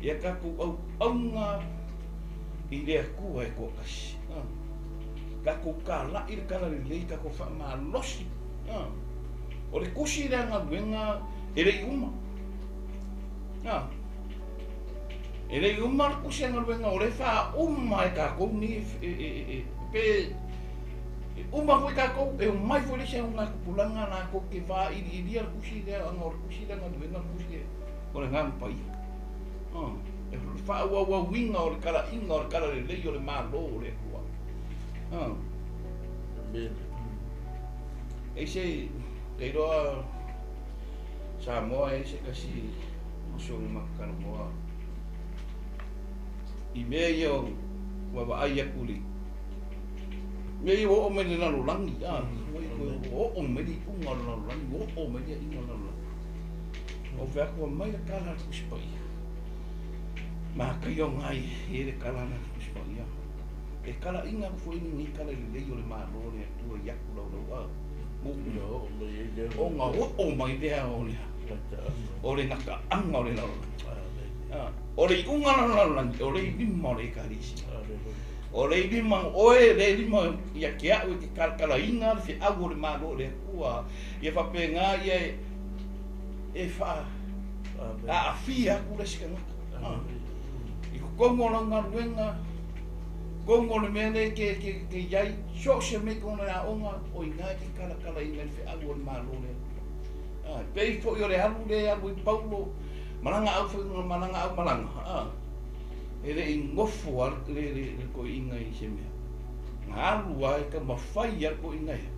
Ia tatou auauna i le Atua e toatasi. Tatou talai le talalelei, tatou faamalosi. O le tusi lea galuega e le i uma. E le i uma le tusi a galuega o lea e faauma e tatou nei pe uma foi tatou, e omai foi le isi augatupulaga latou te vailiilia le tusi lea, ona o le tusi lea galuega le tusi o le Agaga Paia. E faaauauauina o le talaiga o le talalelei o le Malo o le Atua. E se, te iloa Samoa e se kasi uso na makalanoa i mea ia ua vaai atu i le mea ia ua oo mai le lalolagi, ua oo mai le iuga o le lalolagi, ua oo mai le iuga o le lalolagi. Ua fai atu mai le tala a le Tusi Paia. Mataia o ngai e le tala a le Tusi Paia. E talaiga atu foi lenei tala lelei o le Malo o le Atua i atu laulau a. Ona oo mai lea o le gataaga o le lalolagi. O le iuga o le lalolagi, o le i lima o le Ekalesia. O le i lima o oe, le lima ia te au e te talatalaina le feau o le Malo o le Atua. Ia faapena ia e faa aafia atu le isi tagata. I totonu o lau galuega, totonu o le mea lea ke i ai, so o se mea i totonu o le aoga, o i ina e te talatalaina i le feau o le Malo o le Atua. Pei foi o le alu lea e alu ai Paulo, malaga au foi malaga au malaga. E le i nofo a le toeaina i se mea. Na alu a e taumafai a le toeaina ia,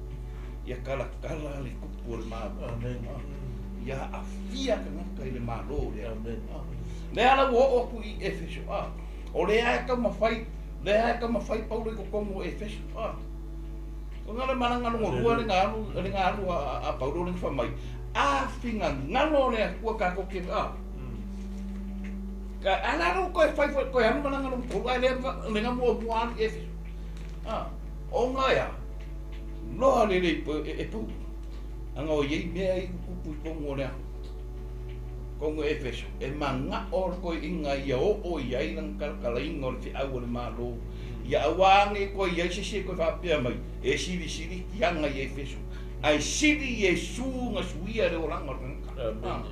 ia talatala le tupu o le Malo. Ia aafia tagata i le Malo o le Atua. Lea la ua oo atu i Efeso. O lea e taumafai, lea e taumafai Paulo i totonu o Efeso. Ona le malaga lona lua le na alu, le na alu a Paulo le na fai mai, a finagalo o le Atua tatou te ala lo koe fai foi koe alu malaga lona tolu, ae lea le na muamua alu i Efeso. Ona ea, loa lelei e Paulo. Anga o iai mea i tutupu i totonu o le totonu o Efeso, e manao le toeaina ia oo i ai lana talatalaina o le feau o le Malo. Ia aua ane koe i ai se isi e koe faapea mai, e silisili tiaga i Efeso. Ae sili Iesu na suia le olaga o le tagata.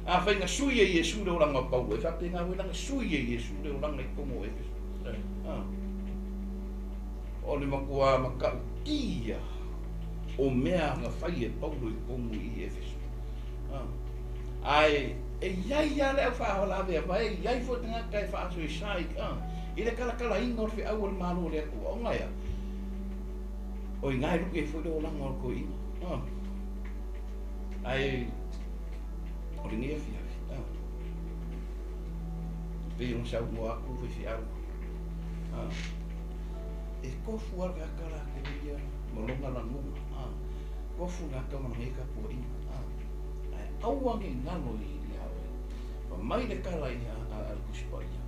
Afai na sui e Iesu le olaga o Paulo, e faapena foi lana sui e Iesu le olaga i totonu o Efeso. O le matua matautia o mea na fai e Paulo i totonu i Efeso. Ae e iai lava le au faalaveavae, e iai foi tagata e faasoesa i le talatalaina o le feau o le Malo o le Atua. Ona ea, o i ina e lui ai foi le olaga o le toeaina. Ae o lenei afiafi, pei ona saunoa atu faifeau, e tofu lava le tagata latou ia ma lona lagona, tofu le tagata ma lana ia tapuaiga. Ae aua ne i galo ia oe. Fai mai le tala ia a le Tusi Paia,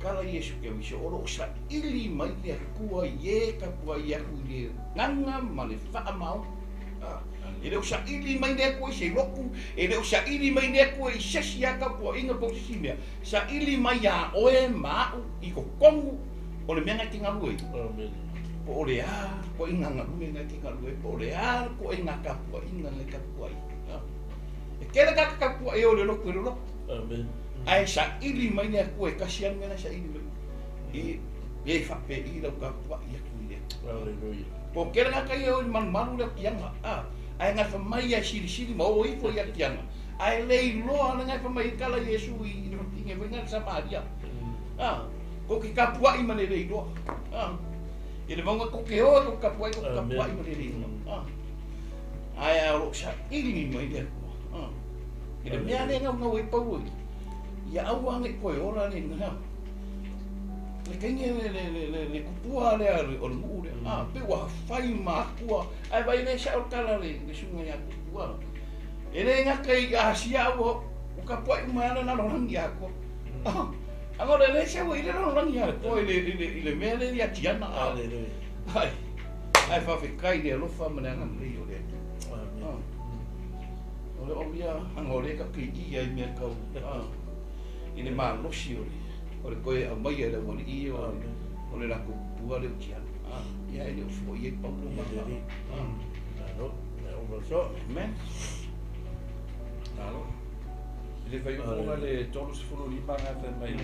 tala Iesu Keriso, o loo saili mai le Atua i e tapuai atu i le agaga ma le faamaoni. E le o saili mai le Atua i se lotu, e le o saili mai le Atua i se isi lava tapuaiga po o se isi mea. Saili mai iā oe ma au i totonu o le mea na e te galue ai. Po o le a koaiga galue na e te galue ai, po o le a koaiga tapuaiga na e tapuai ai. E tele tagata tapuai o le lotu e le lotu. Ae saili mai le Atua e tasi lava le mea la e saili mai. I e faapei lau tapuai atu i le Atua. Po o tele tagata ia e o i le malumalu le atiaga, ae gafa mai ia e silisili ma o ifo i atiaga, ae le iloa le gafa mai ai tala Iesu i le fatinga foi na le Samaria. Ko ke kapua'i ma le le iloa. I le mauga ko ke oe ko kapua'i ko kapua'i ma le le iloa. Ae a o loo saili mai le Atua. I le mea lea e gaugau ai Paulo ia aua ne i toe ola le le kaini le kupua lea o le nuu lea. Pe ua fai ma atua ae vai le sa'o le tala le susuga ia Tupu. E le gata i Asia ua kapua'i uma ai le lalolagi atoa. Aga o le le sau i le lalolagi atoa i le mea lea ia Tiana. Ai ae faafetai le alofa ma le agalelei o le Atua. O le omia aga o le ka piki ai mea tau i le malosi o le toe aumaia e le aualii o le latou kupua lea o Tiana. Ia e le o foia i Paulo ma Amen. Malo. I le faiupuga le 35 gata mai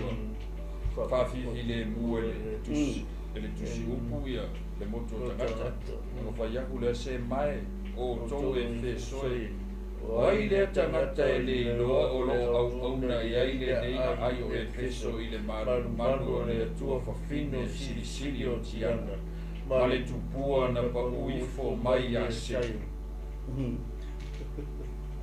ua faafifi lemu e le tusi e le tusi upu ia le motu o tagata. Ona fai aku lea se mae o outou Efeso e o ai lea tagata e le iloa o loo auauna i ai lenei aai o Efeso i le malumalu o le Atua fafine silisili o Tiana ma le tupua na pau ifo mai ia Setu.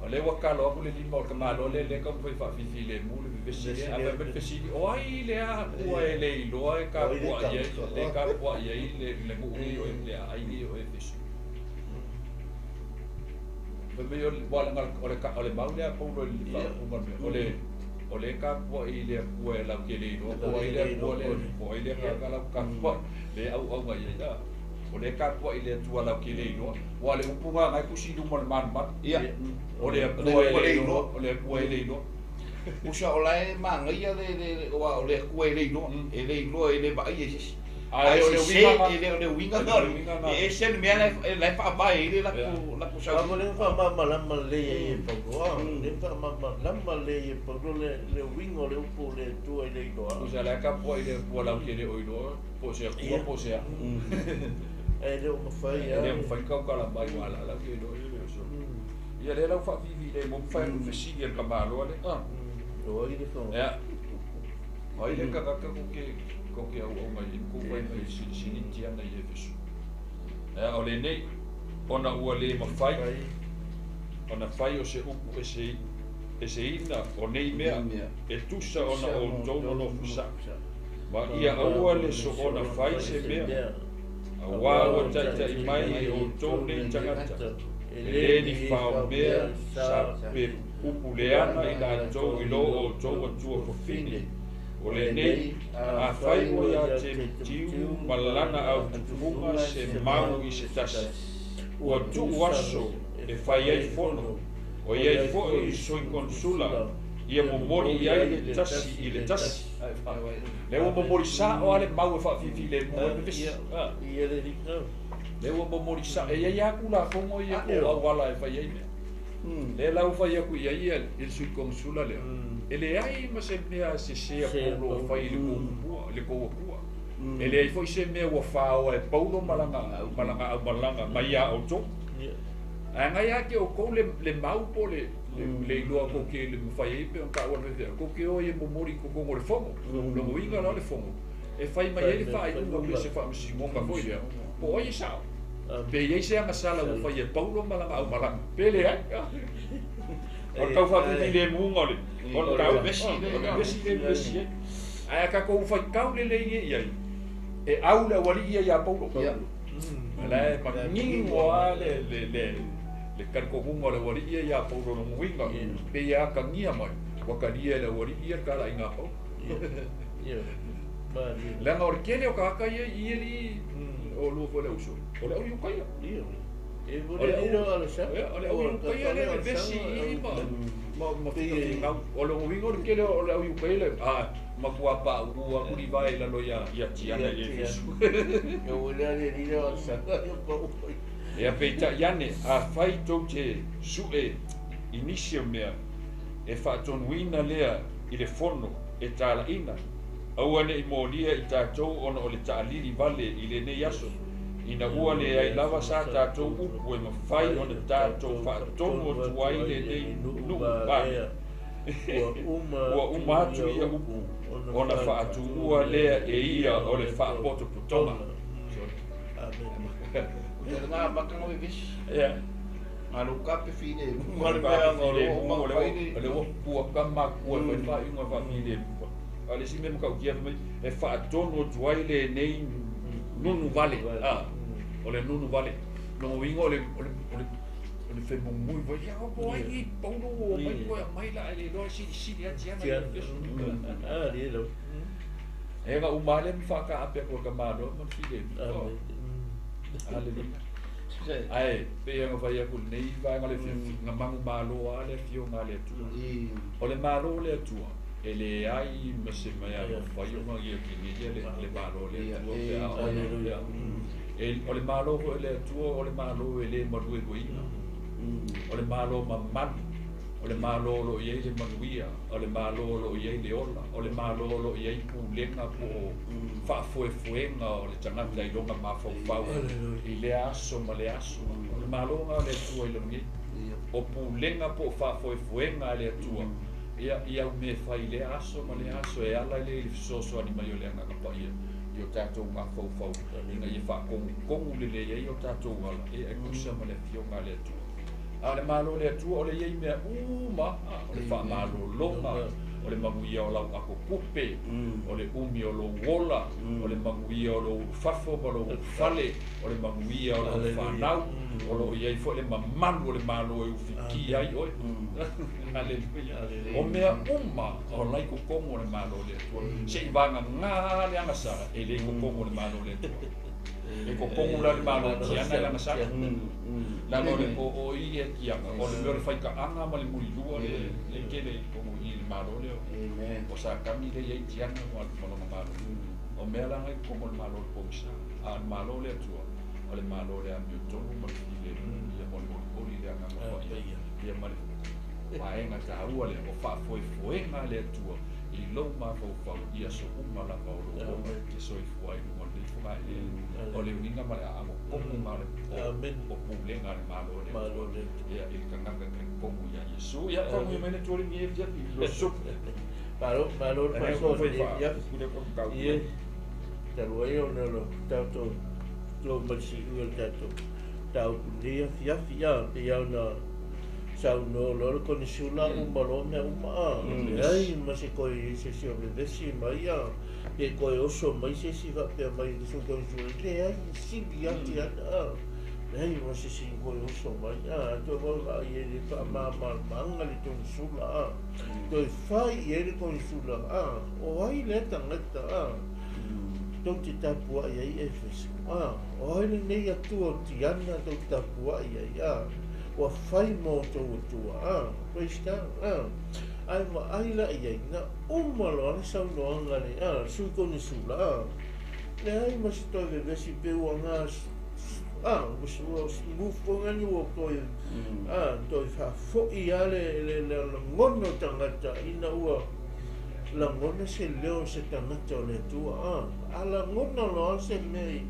O lea ua kalo aku le lima o le tamāloa lea lea taumafai faafifi lemu le vevesi lea ae fai mai le fesili o ai lea akua e le iloa e kapua'i ai le kapua'i ai le nuu nei o le aai nei o Efeso. Fai mai o le mau lea a Paulo i le faaupuga o le o le kapua'i i le Atua e lau te le iloa po o ai le Atua lea po o ai lea tagata lau kapua'i le auauga i ai o le kapua'i le Atua lau te le iloa ua le upuga agai tusi i luma o le malumalu o le Atua e le iloa o le Atua e le iloa. Pusa o lae magaia le ua o le Atua e le iloa e le iloa e le vaaia i se isi. Ae Ae o le sese uiga e le o le uiga e le o le uiga na e ese le mea la e faavae ai le latou A sauniga. le faamalamalama lelei ai e Paulo, le faamalamalama lelei e Paulo le uiga o le upu o le Atua i le iloa. Pusa la kapua'i le Atua lau te le o iloa po o se Atua po o se a. Ae le o mafai E le mafai tautala mai ua ala lau te iloa ia le oso. Ia lea lau faafifi lemu ma fai atu fesili a le tamāloa lea. O ai le fa. Ia. O ai le tagata kou te auauga i ai ma kou fai mai silisili Tiana i Efeso. Ia o lenei ona ua le mafai ona fai o se upu eseina o nei mea e tusa ona outou nonofo saʻo. Ma ia aua le soona fai se mea auā ua taʻitaʻi mai e outou nei tagata e lē ni faomea sa pe upu leaga i latou i lō outou Atua fafine. O lenei afai ua iā Timotiu ma lana autupuga se mau i se tasi ua tu'u aso e fai ai fono o iai fo'i sui konsula ia momoli i ai le tasi i le tasi. Lea ua momoli sa'o a le mau e faafifi lemu ai vevesi. Ia le lika. Lea ua momoli sa'o e iai lava tulafono ia po o auala e fai ai mea. Lea la ua fai aku i ai ia le sui konsula lea. E leai ma se mea sesē a Paulo o fai i le kou kupua le kou Atua. E leai fo'i se mea ua faoa e Paulo ma lana aumalaga mai iā outou. Ae agai lava ke outou le mau po o le iloa kou te le mafai ai pe ona taua le faifeau kou te o ai e momoli i totonu o le fono. Lona uiga la o le fono e fai mai ai le faaiuga pe se faamasinoga foi lea po o ai e sa'o. Pe i ai se agasala ua fai e Paulo ma lana aumalaga pe leai. O le tau faafifi lemuga o le o le tau vesi o le vesi le vevesi ai. Ae a tatou faitau lelei e i ai e au le aualii ia iā Paulo. O la e manino lava le talitonuga o le aualii ia iā Paulo lona uiga pe ia atagia mai ua talia e le aualii ia le talaiga a Paulo. Leaga o le tele o tagata ia i alii o lua foi le uso o le au Iutaia. O le au o le au Iutaia lea e vevesi i i ma finaufinau. O lona uiga o le tele o le au Iutaia le a matuā paʻuʻu atu Livae i lalo ia Tiana i Efeso. Ia peitaʻi ane afai tou te suʻe i nisi o mea e faatonuina lea i le fono e talaʻina aua neʻi molia i tatou ona o le taʻalili vale i lenei aso ina ua leai lava sa tatou upu e mafai ona tatou faatonu atu ai lenei nuu palea. Ua uma atu ia upu, ona faatuua lea e ia o le faapotopotoga. Nga makanga vevesi. Ia. Ngalo kape file mu ale mea ngalo o le ua pua kama kua fai faaiuga faafilemu. A le isi mea matautia fai mai e faatonu atu ai lenei nunu vale. O le nunu vale. Lona uiga o le o le femumui foi ia po ai i Paulo ua omai koe aumai la ae le iloa e silisili lava tiana i Efeso. E na uma lea ma faataape atu e ka malo ma le filemu. Aleluia. Ae pei ona fai atu i lenei vaega o le afiafi, na manumalo lava le afioga a le Atua. O le Malo o le Atua, e leai ma se mea e mafai ona ia kilia le Malo o le Atua pe a ona. O le Malo foi o le Atua, o le Malo e le maluelueina. O le Malo mamalu, o le Malo o lo o i ai le manuia, o le Malo o lo o i ai le ola, o le Malo o lo o i ai pulega po o faafoefoega o le tagata i lona mafaufau i lea aso ma lea aso. O le Malo lena o le Atua i lona nei. O pulega po o faafoefoega a le Atua ia i au mea e fai i lea aso ma lea aso e ala lea i le fesoasoani mai o le Agaga Paia i o tatou mafaufau ina ia faatonutonu lelei ai o tatou ala e tusa ma le Afioga a le Atua. A o le Malo o le Atua o le i ai mea uma, o le faamalologa, o le manuia o lau atotupe, o le umi o lou ola, o le manuia o lou ulufafo ma lou ulufale, o le manuia o lau fanau, o lo o i ai foi le mamalu o le Malo e ufitia ai oe. Aleluia. O mea uma o la i totonu o le Malo o le Atua. Se i vagana le agasala, e le i totonu o le Malo o le Atua. E totonu la le Malo o Tiana i le agasala. Leaga o le o i e tiana, o le mea o le faitaaga ma le mulilua le le tele i totonu i i le Malo lea o Satani lea i ai Tiana ma lona Malo. O mea la na i totonu o le Malo o le pogisa. A o le Malo o le Atua, o le Malo o le amiotonu ma le filemu ia ma le olioli i le Agaga Paia ia ma le vaega taua lea o faafoefoega a le Atua i lou mafaufau i aso uma lava o lou ola e te soifua ai i luga o lenei fogaeleele. O le uiga ma le aano tonu na o pulega a le Malo o le Atua ia i le tagata e talitonu ia Iesu. Ia faamanuia mai le Atua i lenei afiafi i lo susu. Malo, malo le faasoa i lenei afiafi. Ie, talu ai ona o le tatou lo mai siui o le tatou mataupu i lenei afiafi, a pei lava ona saunoa loa le konesula uma loa mea uma, a leai ma se toe i ai se isi o vevesi mai, a pe toe oso mai se isi faapea mai i le sui konesula, leai, e sili ati ana, a leai ma se isi toe oso mai, a toe vaavaai i ai le faamalamalamaga le konesula, a toe fai i ai le konesula, a o ai lea tagata, a tou te tapuai ai Efeso, a o ai lenei Atua o Tiana tou te tapuai ai, a ua fai mo outou Atua, a praise God, a ae vaai la i ai, na uma loa le saunoaga le a sui konesula, a leai ma se toe vevesi pe ua ga a ua move on ua toe a toe faafoi lava le lagona o tagata ina ua lagona se leo o se tagata o le Atua, a a lagona loa se mea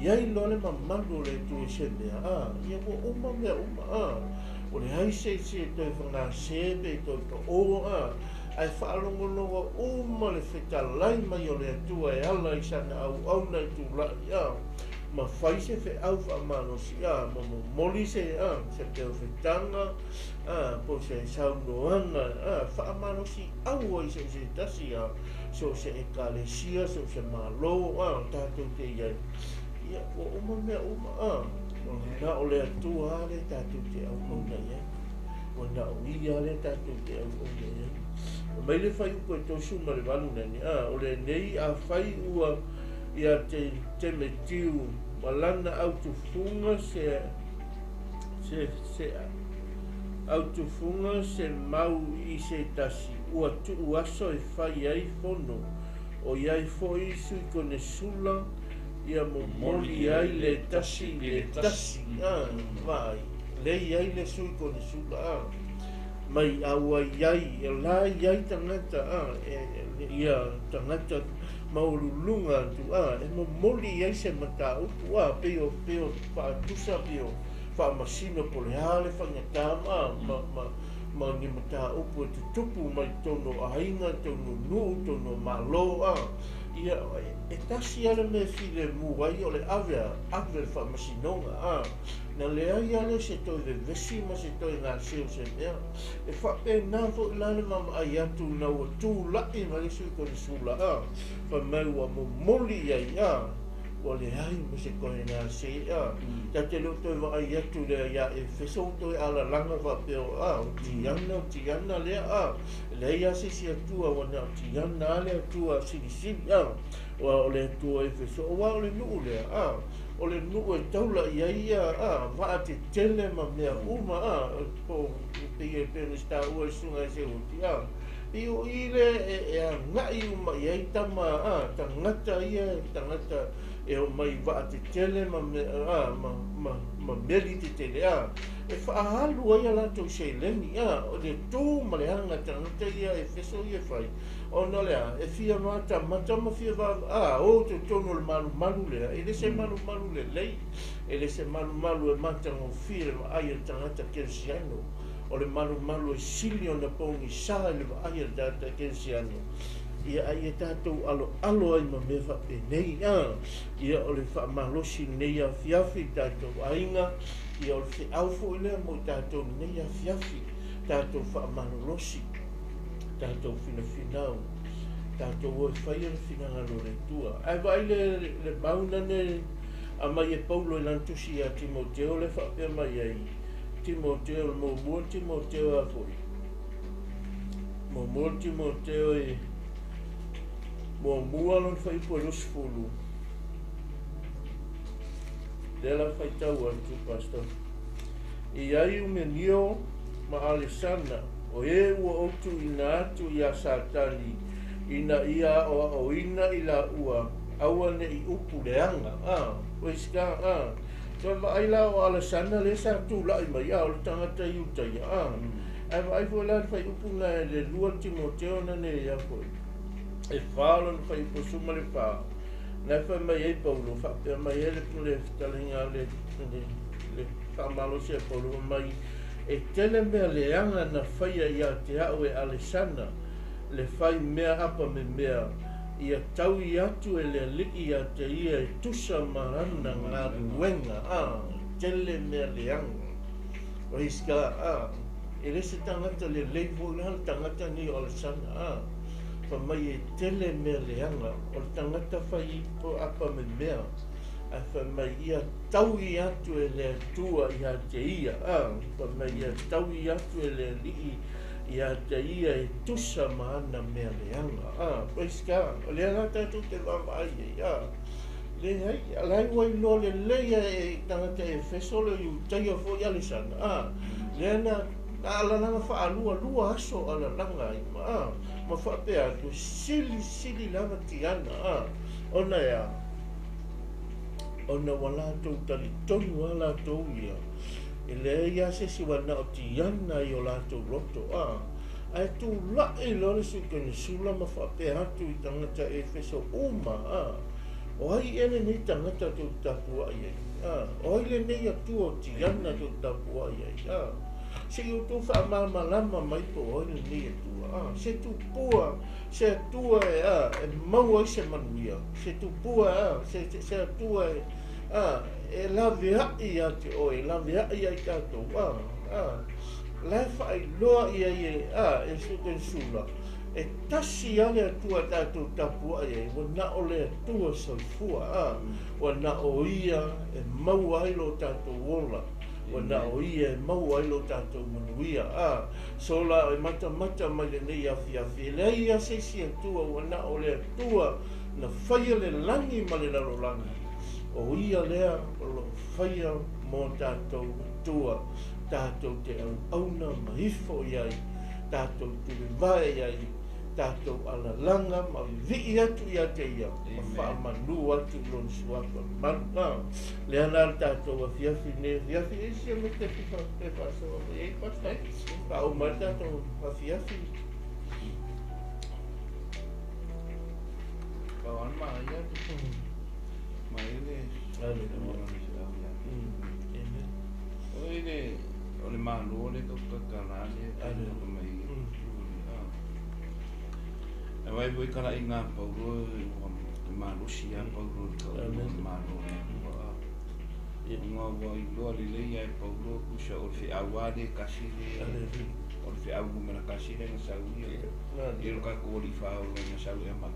i ai loa le mamalu o le Atua i se mea, a ia ua uma mea uma, a ua leai se isi e toe fagase pe toe pao, a ae faalogologo uma le fetalai mai o le Atua e ala i sana auauna i tulai, a ma fai se feau faamalosi, a ma momoli se, a se perofetaga, a po o se saunoaga, a faamalosi au ai so o se tasi, a so o se ekalesia, so o se Malo, a tatou te i ai, ia ua uma mea uma, a na o le Atua lava lea tatou te auauna i ai, ua na o Ia lea tatou te auauna i ai. Mai le fuaiupu e 38 nani, a o lenei afai ua ia te Temetiu ma lana autufuga se se se autufuga se mau i se tasi ua tuu aso e fai ai fono, o i ai foi sui konesula ia momoli ai le tasi i le tasi, a vaai, le i ai le sui konesula, a mai a ua i ai, e la i ai tagata, a e ia tagata maualuluga atu, a e momoli i ai se mataupu, a pei o pei o faatusa pei o faamasino po o le a le faigatā ma ma ma ma ni mataupu e tutupu mai totonu o aiga, totonu o nuu, totonu o malo, a. Ia, e tasi lava le mea e filemu ai o le ave a, ave i le faamasinoga, a. Na leai lava lea o se toe vevesi ma se toe gase o se mea. E faapena foi la le vaavaai atu ina ua tulai mai le Sui Konesula, a, fai mai ua momoli i ai, a, ua leai ma se toe gase, a. Ta te le o toe vaai atu lea ia Efeso ua toe alalaga faapea, a, o Tiana, o Tiana lea, a. E leai lava se isi Atua ua na o Tiana lava le Atua silisili, a. Aua o le Atua o Efeso, aua o le nuu lea, a, o le nuu e taula i ai ia, a, vaa tetele ma mea uma, a, po o pei e pei ona taua e le Susuga ia Seuti, a, pei o i lea e agai uma i ai tama, a, tagata ia, tagata e omai i vaa tetele ma mea, a, ma meli tetele, a, e faaalu ai a latou seleni, a, o le tu ma le aga tagata ia Efeso ia e fai. Ona o le a? E fia matamata ma fia vaavaa, a, o totonu o le malumalu lea, e le se malumalu lelei, e le se malumalu e matagofie le vaai a le tagata kerisiano. O le malumalu e sili ona pogisa i le vaai a le tagata kerisiano. Ia, a ia tatou aloalo ai ma mea faapenei, a. Ia, o le faamalosi i lenei afiafi i tatou aiga, ia, o le feau foi lea mo i tatou i lenei afiafi, tatou faamalolosi, tatou finafinau, tatou o e faia le finagalo o le Atua. Ae vaai le mau na ne aumai e Paulo i lana tusi ia Timoteo lea e faapea mai ai, Timoteo, le muamua Timoteo a foi, muamua Timoteo e muamua lona fuaiupu e 20, lea la faitau atu, Pastor. E i ai Umenio ma Alesana, o e ua ou tuuina atu iā Satani, ina ia aoaoina i laua, aua ne i upu leaga. A, praise God, a. Toe vaai la o Alesana lea sa tulai mai, a, o le tagata Iutaia, a. Ae vaai foi la le fuaiupu na e le 2 Timoteo na nei ia foi. E 4 lona fuaiupu 14. Na e fai mai ai Paulo, faapea mai ai le fetalaiga le faamalosi a Paulo mai, e tele mea leaga na faia ia te au e Alesana, le fai mea apa me mea, ia taui atu e le Alii ia te ia e tusa ma lana galuega. A, tele mea leaga. Praise God. A, e le se tagata lelei foi la le tagata nei o Alesana. A, fai mai e tele mea leaga, o le tagata fai apa me mea, ae fai mai ia taui atu e le Atua ia te ia. A, fai mai ia taui atu e le Alii ia te ia e tusa ma ana mea leaga. A, praise God. O lea la tatou te vaavaai ai. A, leai, la e ua iloa lelei e tagata Efeso le Iutaia foi Alesana. A, lea na alalaga faalualua aso alalaga ai ma, a, ma faapea atu, sili sili lava Tiana. A, ona e a, ona ua latou talitonu a latou ia, e leai lava se isi ua na o Tiana i o latou loto. A, ae tulai loa le Sui Konesula ma faapea atu i tagata Efeso uma, a, o ai ea lenei tagata tou te tapuai ai? A, o ai lenei Atua o Tiana tou te tapuai ai? A, se i outou faamalamalama mai po o ai lenei Atua. A, se tupua, se Atua e, a, e maua ai se manuia, se tupua, a, se Atua e, a, e laveai ia te oe, e laveai ia i tatou. A, a, la e faailoa ia e, a, e Sui Konesula, e tasi lava le Atua tatou tapuai ai, ua na o le Atua soifua. A, ua na o ia e maua ai lo tatou ola, ua na o ia e maua ai lo tatou manuia. A, so la e matamata mai lenei afiafi, e leai lava se isi Atua, ua na o le Atua na faia le lagi ma le lalolagi, o ia lea o lo o faia mo tatou Atua, tatou te auauna ma ifo i ai, tatou tulivae i ai, tatou alalaga ma vivii atu ia te ia, ma faamanu atu i lona suafa malu. A, lea la le tatou afiafi nei afiafi, e isi me te fifa te faasoa mai ai, Pastor, faauma ai le tatou afiafi. Pau lava le manaia, mai le Hallelujah. Amen. Oi le O le Malo lea tau tatalā lea Aleluia. mai. E vai foi kalaiga a Paulo ua malosi a Paulo i le tauina o le Malo o le Atua. Ona ua iloa lelei a e Paulo tusa o le feau a le tasi le Aleluia. o le feau numera tasi lea na sau ia. Ia lo tatou alii faaola na sau ea mai.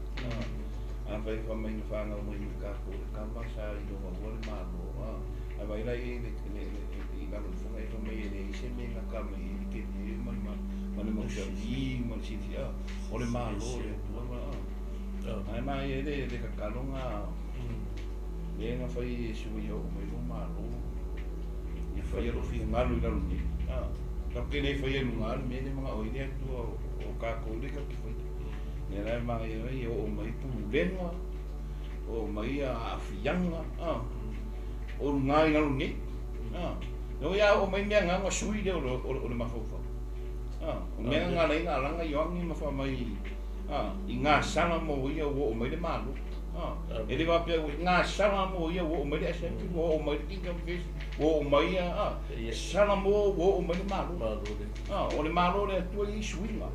Afai faamai na fanau mai ma tatou le kama sa iloa ua le Malo. Ae vaai la i le i lalo i foga e faamai e leai se mea e gata mai ai le tele ma le ma le mausali ma le silafia. O le Malo o le Atua ma. Ae maia le le tataloga lea na fai e Iesu ia oo mai lo Malo. Ia faia lou finagalo i lalo nei. Tatou te le faia i luga le mea lea e manao ai le Atua o tatou lea tatou te faia. Lea la e manaia ai ia oo mai pulega, oo mai aafiaga, o luga i lalo nei. O ia oo mai mea na ona sui lea o le mafaufau. O mea na ala ai ona alaga Ioane ma faamai i gasala mo ia ua oo mai le Malo. E le faapea ua gasala mo ia ua oo mai le assembly, ua oo mai le Kingdom First, ua oo mai ia sala mo ua oo mai le Malo. O le Malo o le Atua e i ai suiga.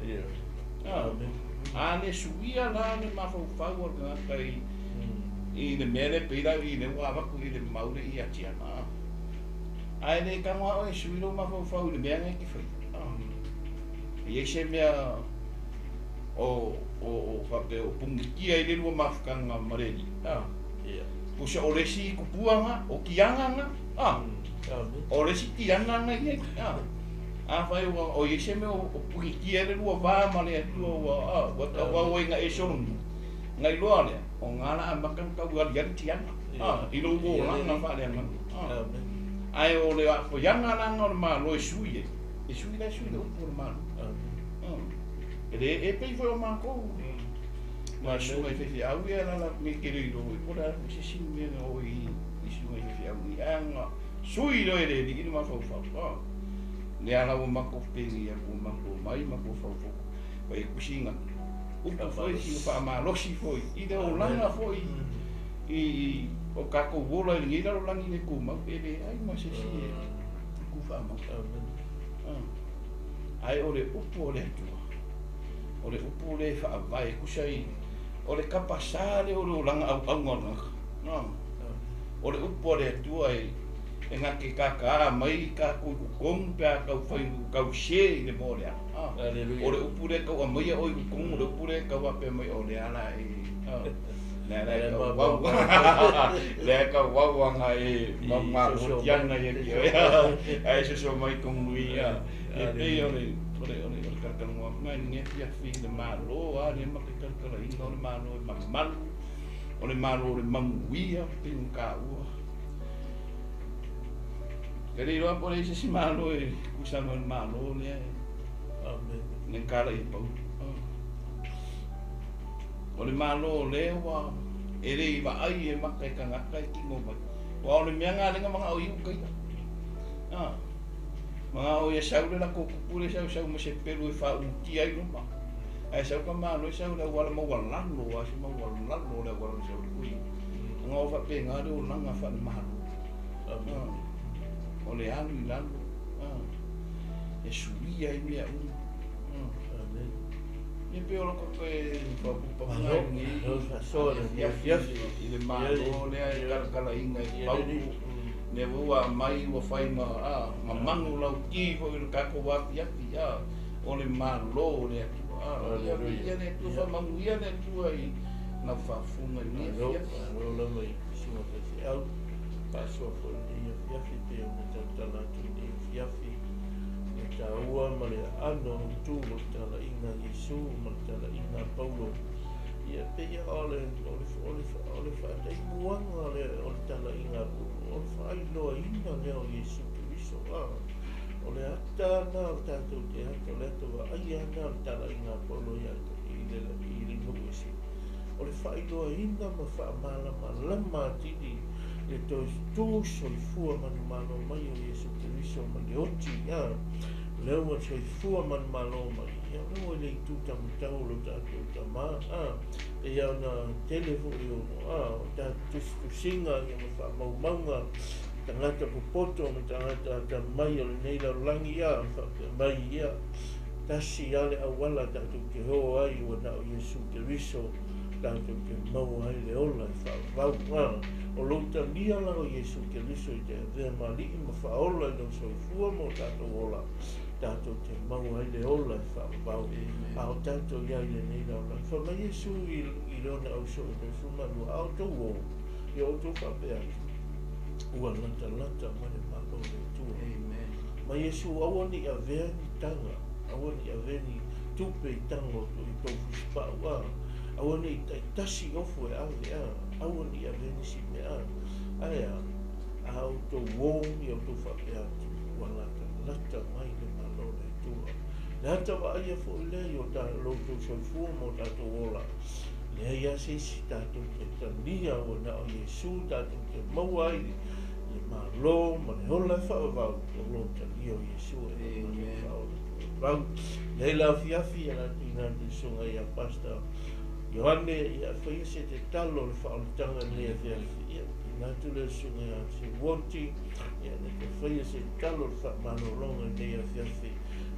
A le suia la le mafaufau o le tagata i le mea lea pei la i le ua avatu i le mau le ia tiana. Ae le tago lava oe e sui lou mafaufau i le mea na e te faia. E i ai se mea o o faapea o pugitia ai le lua mafutaga ma le Alii. Pusa o le isi tupuaga, o tiaga na. O le isi tiaga na i ai. Afai ua o i ai se mea o pugitia ai le lua va ma le Atua ua ua tauau ai na e sologia. Na iloa lea, o ngā la amata ona tau aliali tiaga. I lou olaga faaleagaga. Ae o le aafiaga la o le Malo e sui ai. E sui la e sui le upu o le Malo. E le e pei foi o matou. Ma susuga i faifeau ia la la nei ke le iloa po o le a se isi mea na oo i susuga i faifeau i ae sui loa e le alii le mafaufau. Lea la ua matou pegi atu ua matou omai matou faufau fai atu sina upu foi sina faamalosi foi i le olaga foi i o tatou ola i lenei lalolagi le tumau e leai ma se isi e tuufaamau. Ae o le upu o le Atua, o le upu lea e faavae tusa i o le tapasā lea o le olaga auauga o le tagata. O le upu a le Atua e na te tātāa mai tatou i totonu pe a tau fai tau se i le moa o le ala. O le upu lea tau aumaia oe i totonu, o le upu lea tau faapea mai o le ala e lea la e tau vau lea e tau vau aga e maumalotiana ia ki oe ae soso mai tonu ia e pei o le o le o le o le kalakalagoa ngai lenei afiafi i le Malo a lea ma ke kalakalaina o le Malo e mamalu o le Malo o le manuia pei ona taua. E le iloa po o le ai se isi Malo e tusa ma le Malo lea e le kala i Paulo. O le Malo o lea ua e le i vaai e maka e tagata e tino mai. Aua o le mea na lea na manao i uka ia. Manao ia sau le latou tupu lea sau sau ma se pelu e faautia ai luma. Ae sau ka Malo e sau le auala maualalo, a se maualalo le auala na sau ai ui. Ona o faapena le olaga faale-Malo. O le alu i lalo e suia ai mea uma. Ia pei o lou toe faaopoopoga ai lenei afiafi i le Malo lea e talakalaina e Paulo. Lea foi ua aumai ua fai ma manu lauti foi o le tatou afiafi o le Malo o le Atua. Ia viia le Atua, faamanuia le Atua i lau faafofoga i lenei afiafi. Malo lava i susuga faifeau, faasoa foi i lenei afiafi pei ona tautala atu i lenei afiafi le taua ma le aano autu o le talaiga a Iesu ma le talaiga a Paulo. Ia pei o le o le o le o le faataimuaga o le o le talaiga a Paulo, o le faailoaina lea o Iesu Keriso. O le ata na o tatou te ata, o le ata vaaia na o le talaiga a Paulo ia i le i le nuu ese. O le faailoaina ma faamalamalama atili le toe tu soifua manumalo mai o Iesu Keriso mai le oti. Lea ua soifua manumalo mai, ia lea ua i le itu taumatau o lo tatou Tama. E ia ona tele foi o o tatou tusitusiga ia ma faamaumauga Tagata popoto ma tagata atamai o lenei lalolagi ia faapea mai ia tasi lava le auala tatou te o ai ua na o Iesu Keriso tatou te maua ai le ola e faavavau. A o lou talia la o Iesu Keriso i te avea ma Alii ma Faaola i lou soifua ma o tatou ola, tatou te maua ai le ola e faavavau. A o tatou i ai i lenei lalolagi. Fai mai Iesu i le ona ausoo i le 12, a outou o, ia outou faapea atu, ua latalata mai le Malo o le Atua. Ma Iesu, aua ne i avea ni taga, aua ne i avea ni tupe i taga o i tou fusipau, a, aua ne i taitasi ofu e ave, a, aua ne i avea nisi mea, a, ae a, a outou o, ia outou faapea atu, ua latalata mai le Malo o le Atua. Le ata vaaia foi lea i o ta, lo outou soifua ma o tatou ola, leai lava se isi tatou te talia ua na o Iesu tatou te maua ai le Malo ma le ola e faavavau o lo talia o Iesu e faaola faavavau. Leai la afiafi ia la tuuina atu i le susuga ia Pastor Ioane ia faia se tatalo o le faaolataga i lenei afiafi. Ia tuuina atu lea i le susuga ia Siuoti ia na te faia se tatalo o le faamalologa i lenei afiafi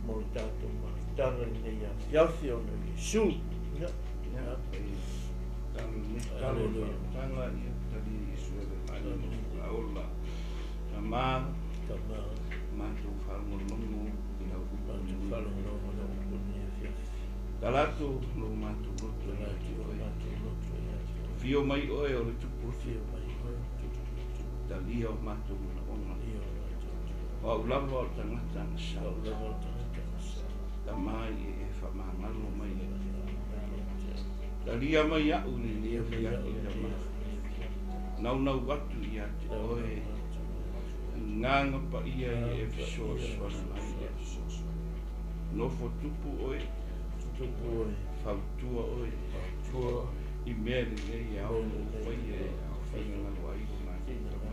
mo le tatou mafutaga i lenei afiafi ona o Iesu. Ia, Ia, talo lenei tatalo o le faaolataga, ia talia Iesu e le mai ma faaola. Tama, Tama, matou faalogologo i lau upu matou lenei. faalogologo i lau upu i lenei afiafi. Tala atu lo matou loto Tala ia atu te lo oe. matou loto ia te oe. Fio mai oe o le Tupu loto. Fio mai oe o le Tupu loto. Talia o matou manaoga. Talia o matou manaoga. O au lava o le tagata agasala. O au lava o le tagata agasala. Tama i e faamagalo mai ia te oe. Talia mai au i lenei afiafi tama. Naunau atu ia te oe. Agaga paia ia e fesoasoani mai. Nofo tupu oe. Fautua oe. I mea lelei e ao ou faia e finagalo ai lo matou tama.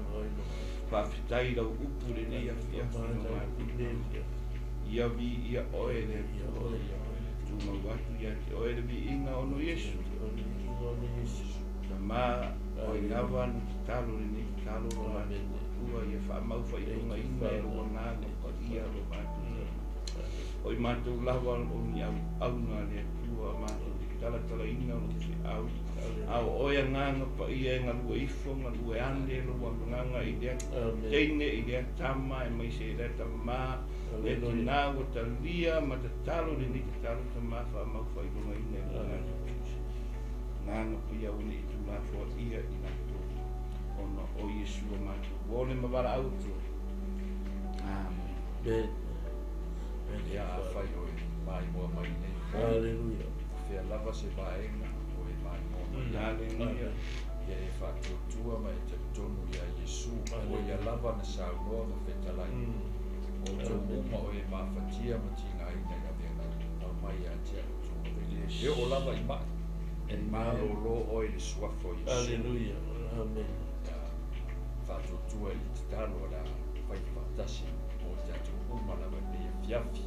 Faafetai lau upu lenei afiafi no matou. Ia viia oe le Atua. Tumau atu ia te oe le viiga ona o Iesu. Tama, o ai lava na tatalo lenei tatalo lo matou Atua ia faamau faailogaina e lou agaga paia lo matou tama. O i matou lava o ni auauna a le Atua matou te talatalaina lou feau. A o oe agaga paia e galue ifo, galue ane lou agaga i lea teine, i lea tama, e mai se i lea tama, lea tina ua talia ma tatalo lenei tatalo tama faamau faailogaina e lou agaga paia. Agaga paia aua ne i tulafoaia i latou ona o Iesu o matou ole ma valaau atu. Amen. Ia afai o e maimoa mai nei po. Haleluia. Fea lava se vaega o e maimoa mai. Haleluia. Ia e faatuatua ma e talitonu ia Iesu, o ia lava na saunoa ma fetalai. O outou uma o e mafatia ma tigaina i avega aumai ia te au outou avega. E oo lava i mai, e malolo oe i le suafa o Iesu. Haleluia. Amen. Ia faatuatua i le tatalo o le a fai faatasi mo tatou uma lava i lenei afiafi.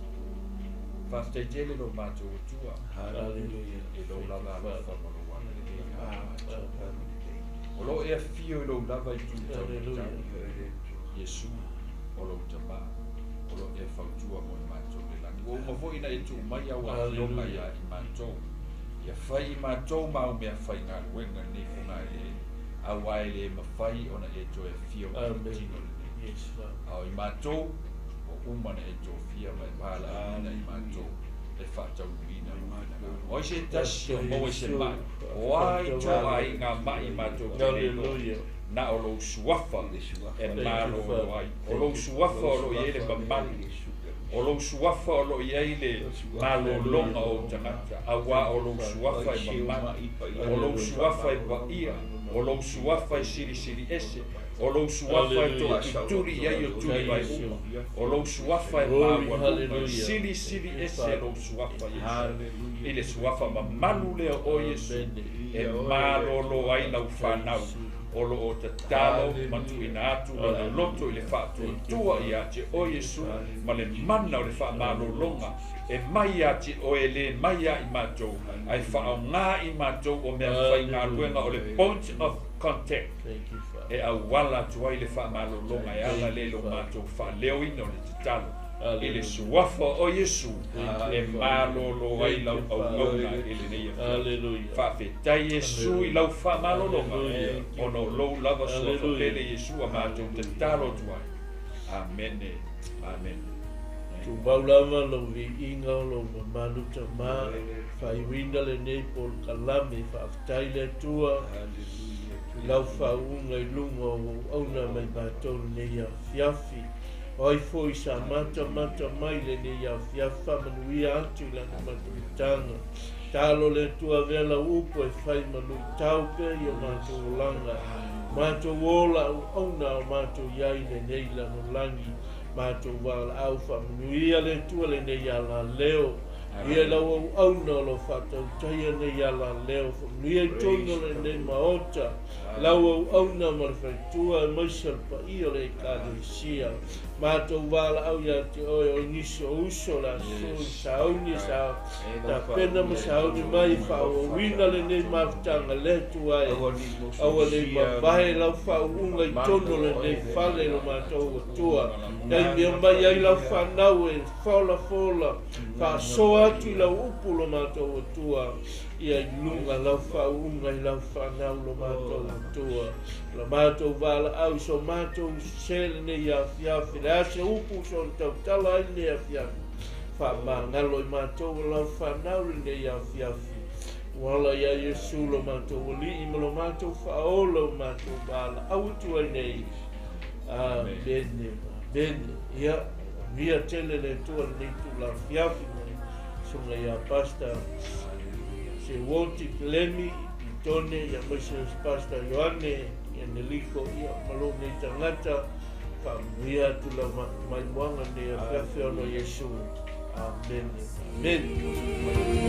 Faafetai tele lo matou Atua. Haleluia. E lou lava alofa ma lou agalelei ia matou. O lo o e afio i lou lava i tu tau Haleluia. Iesu, o lou tamā, o lo o e fautua mo i matou le lagi. Ua uma foi na e tuu mai au afioga ia i matou. Ia fai i matou ma au mea faigaluega lenei fogaelele. Auā e le mafai ona e toe afio mai le Amen. tino lenei. Yes, Father. A o i matou, ua uma na e tofia ma e palaaina i matou e faataunuuina lou finagalo. O ai se tasi o maua i se mai, o ai ituaiga mai matou te le iloa. Haleluia. Na o lou suafa e malolo ai. O lou suafa o lo o i ai le mamalu. O lou suafa o lo o i ai le malologa o ou tagata. Auā o lou suafa e mamalu. O lou suafa e paia. O lou suafa e silisili ese. O lou suafa e toatutuli i ai o tuli vai uma. O lou suafa e maualuga. Silisili ese lou suafa Iesu. I le suafa mamalu lea o Iesu e malolo ai lau fanau. O lo o tatalo ma tuuina atu lona loto i le faatuatua ia te oe Iesu ma le mana o le faamalologa e mai ia te oe le mai ia i matou ae faaaogā i matou o mea faigaluega o le point of contact Thank you, Father. E auala atu ai le faamalologa e ala lea i lo matou faaleoina o le tatalo i le Suafa o Iesu e malolo ai lau auauna i lenei afiafi. Faafetai Iesu i lau faamalologa ona o lou lava Suafa pele Iesu a matou tatalo atu ai. Amene. Amene. Tumau lava lou viiga o lou mamalu Tama, faaiuina lenei polokalame. Faafetai le Atua i lau faauuga i luga o auauna mai matou lenei afiafi. O ai foi sa matamata mai lenei afiafi, faamanuia atu i lana matamataga. Talo le Atua avea lau upu e fai ma luitau pea i o matou olaga, matou ola auauna o matou i ai lenei lalolagi. Matou valaau faamanuia le Atua lenei alaleo. Ia lau auauna o lo faatautaia nei alaleo. Faamanuia i totonu o lenei maota. Lau auauna ma le faletua aemaise o le paia o le Ekalesia. Matou valaau ia te oe o nisi o uso le aso i sauni sa tapena ma sauni mai e faaauauina lenei mafutaga le Atua e. Aua ne i mavae lau faauuga i totonu o lenei fale lo matou Atua. Taimi e omai ai lau fanau e folafola faasoa atu i lau upu lo matou Atua. Ia i luga lau faauuga i lau fanau lo matou Atua. Lo matou valaau i so matou se lenei afiafi. Le a se upu so tautala ai lenei afiafi. Faamagalo i matou o lau fanau lenei afiafi. Ua ala ia Iesu lo matou Alii ma lo matou faaola o matou valaau atu ai nei. Amene. Amene. Ia, manuia tele le Atua lenei itula afiafi mai susuga ia Pastor Seuoti Pelemi Pitone, ia aemaise o Pastor Ioane ia Neliko, ia ma lou nei tagata. Faamanuia atu lau maimoaga lenei afiafi ona o Iesu. Amene. Amene.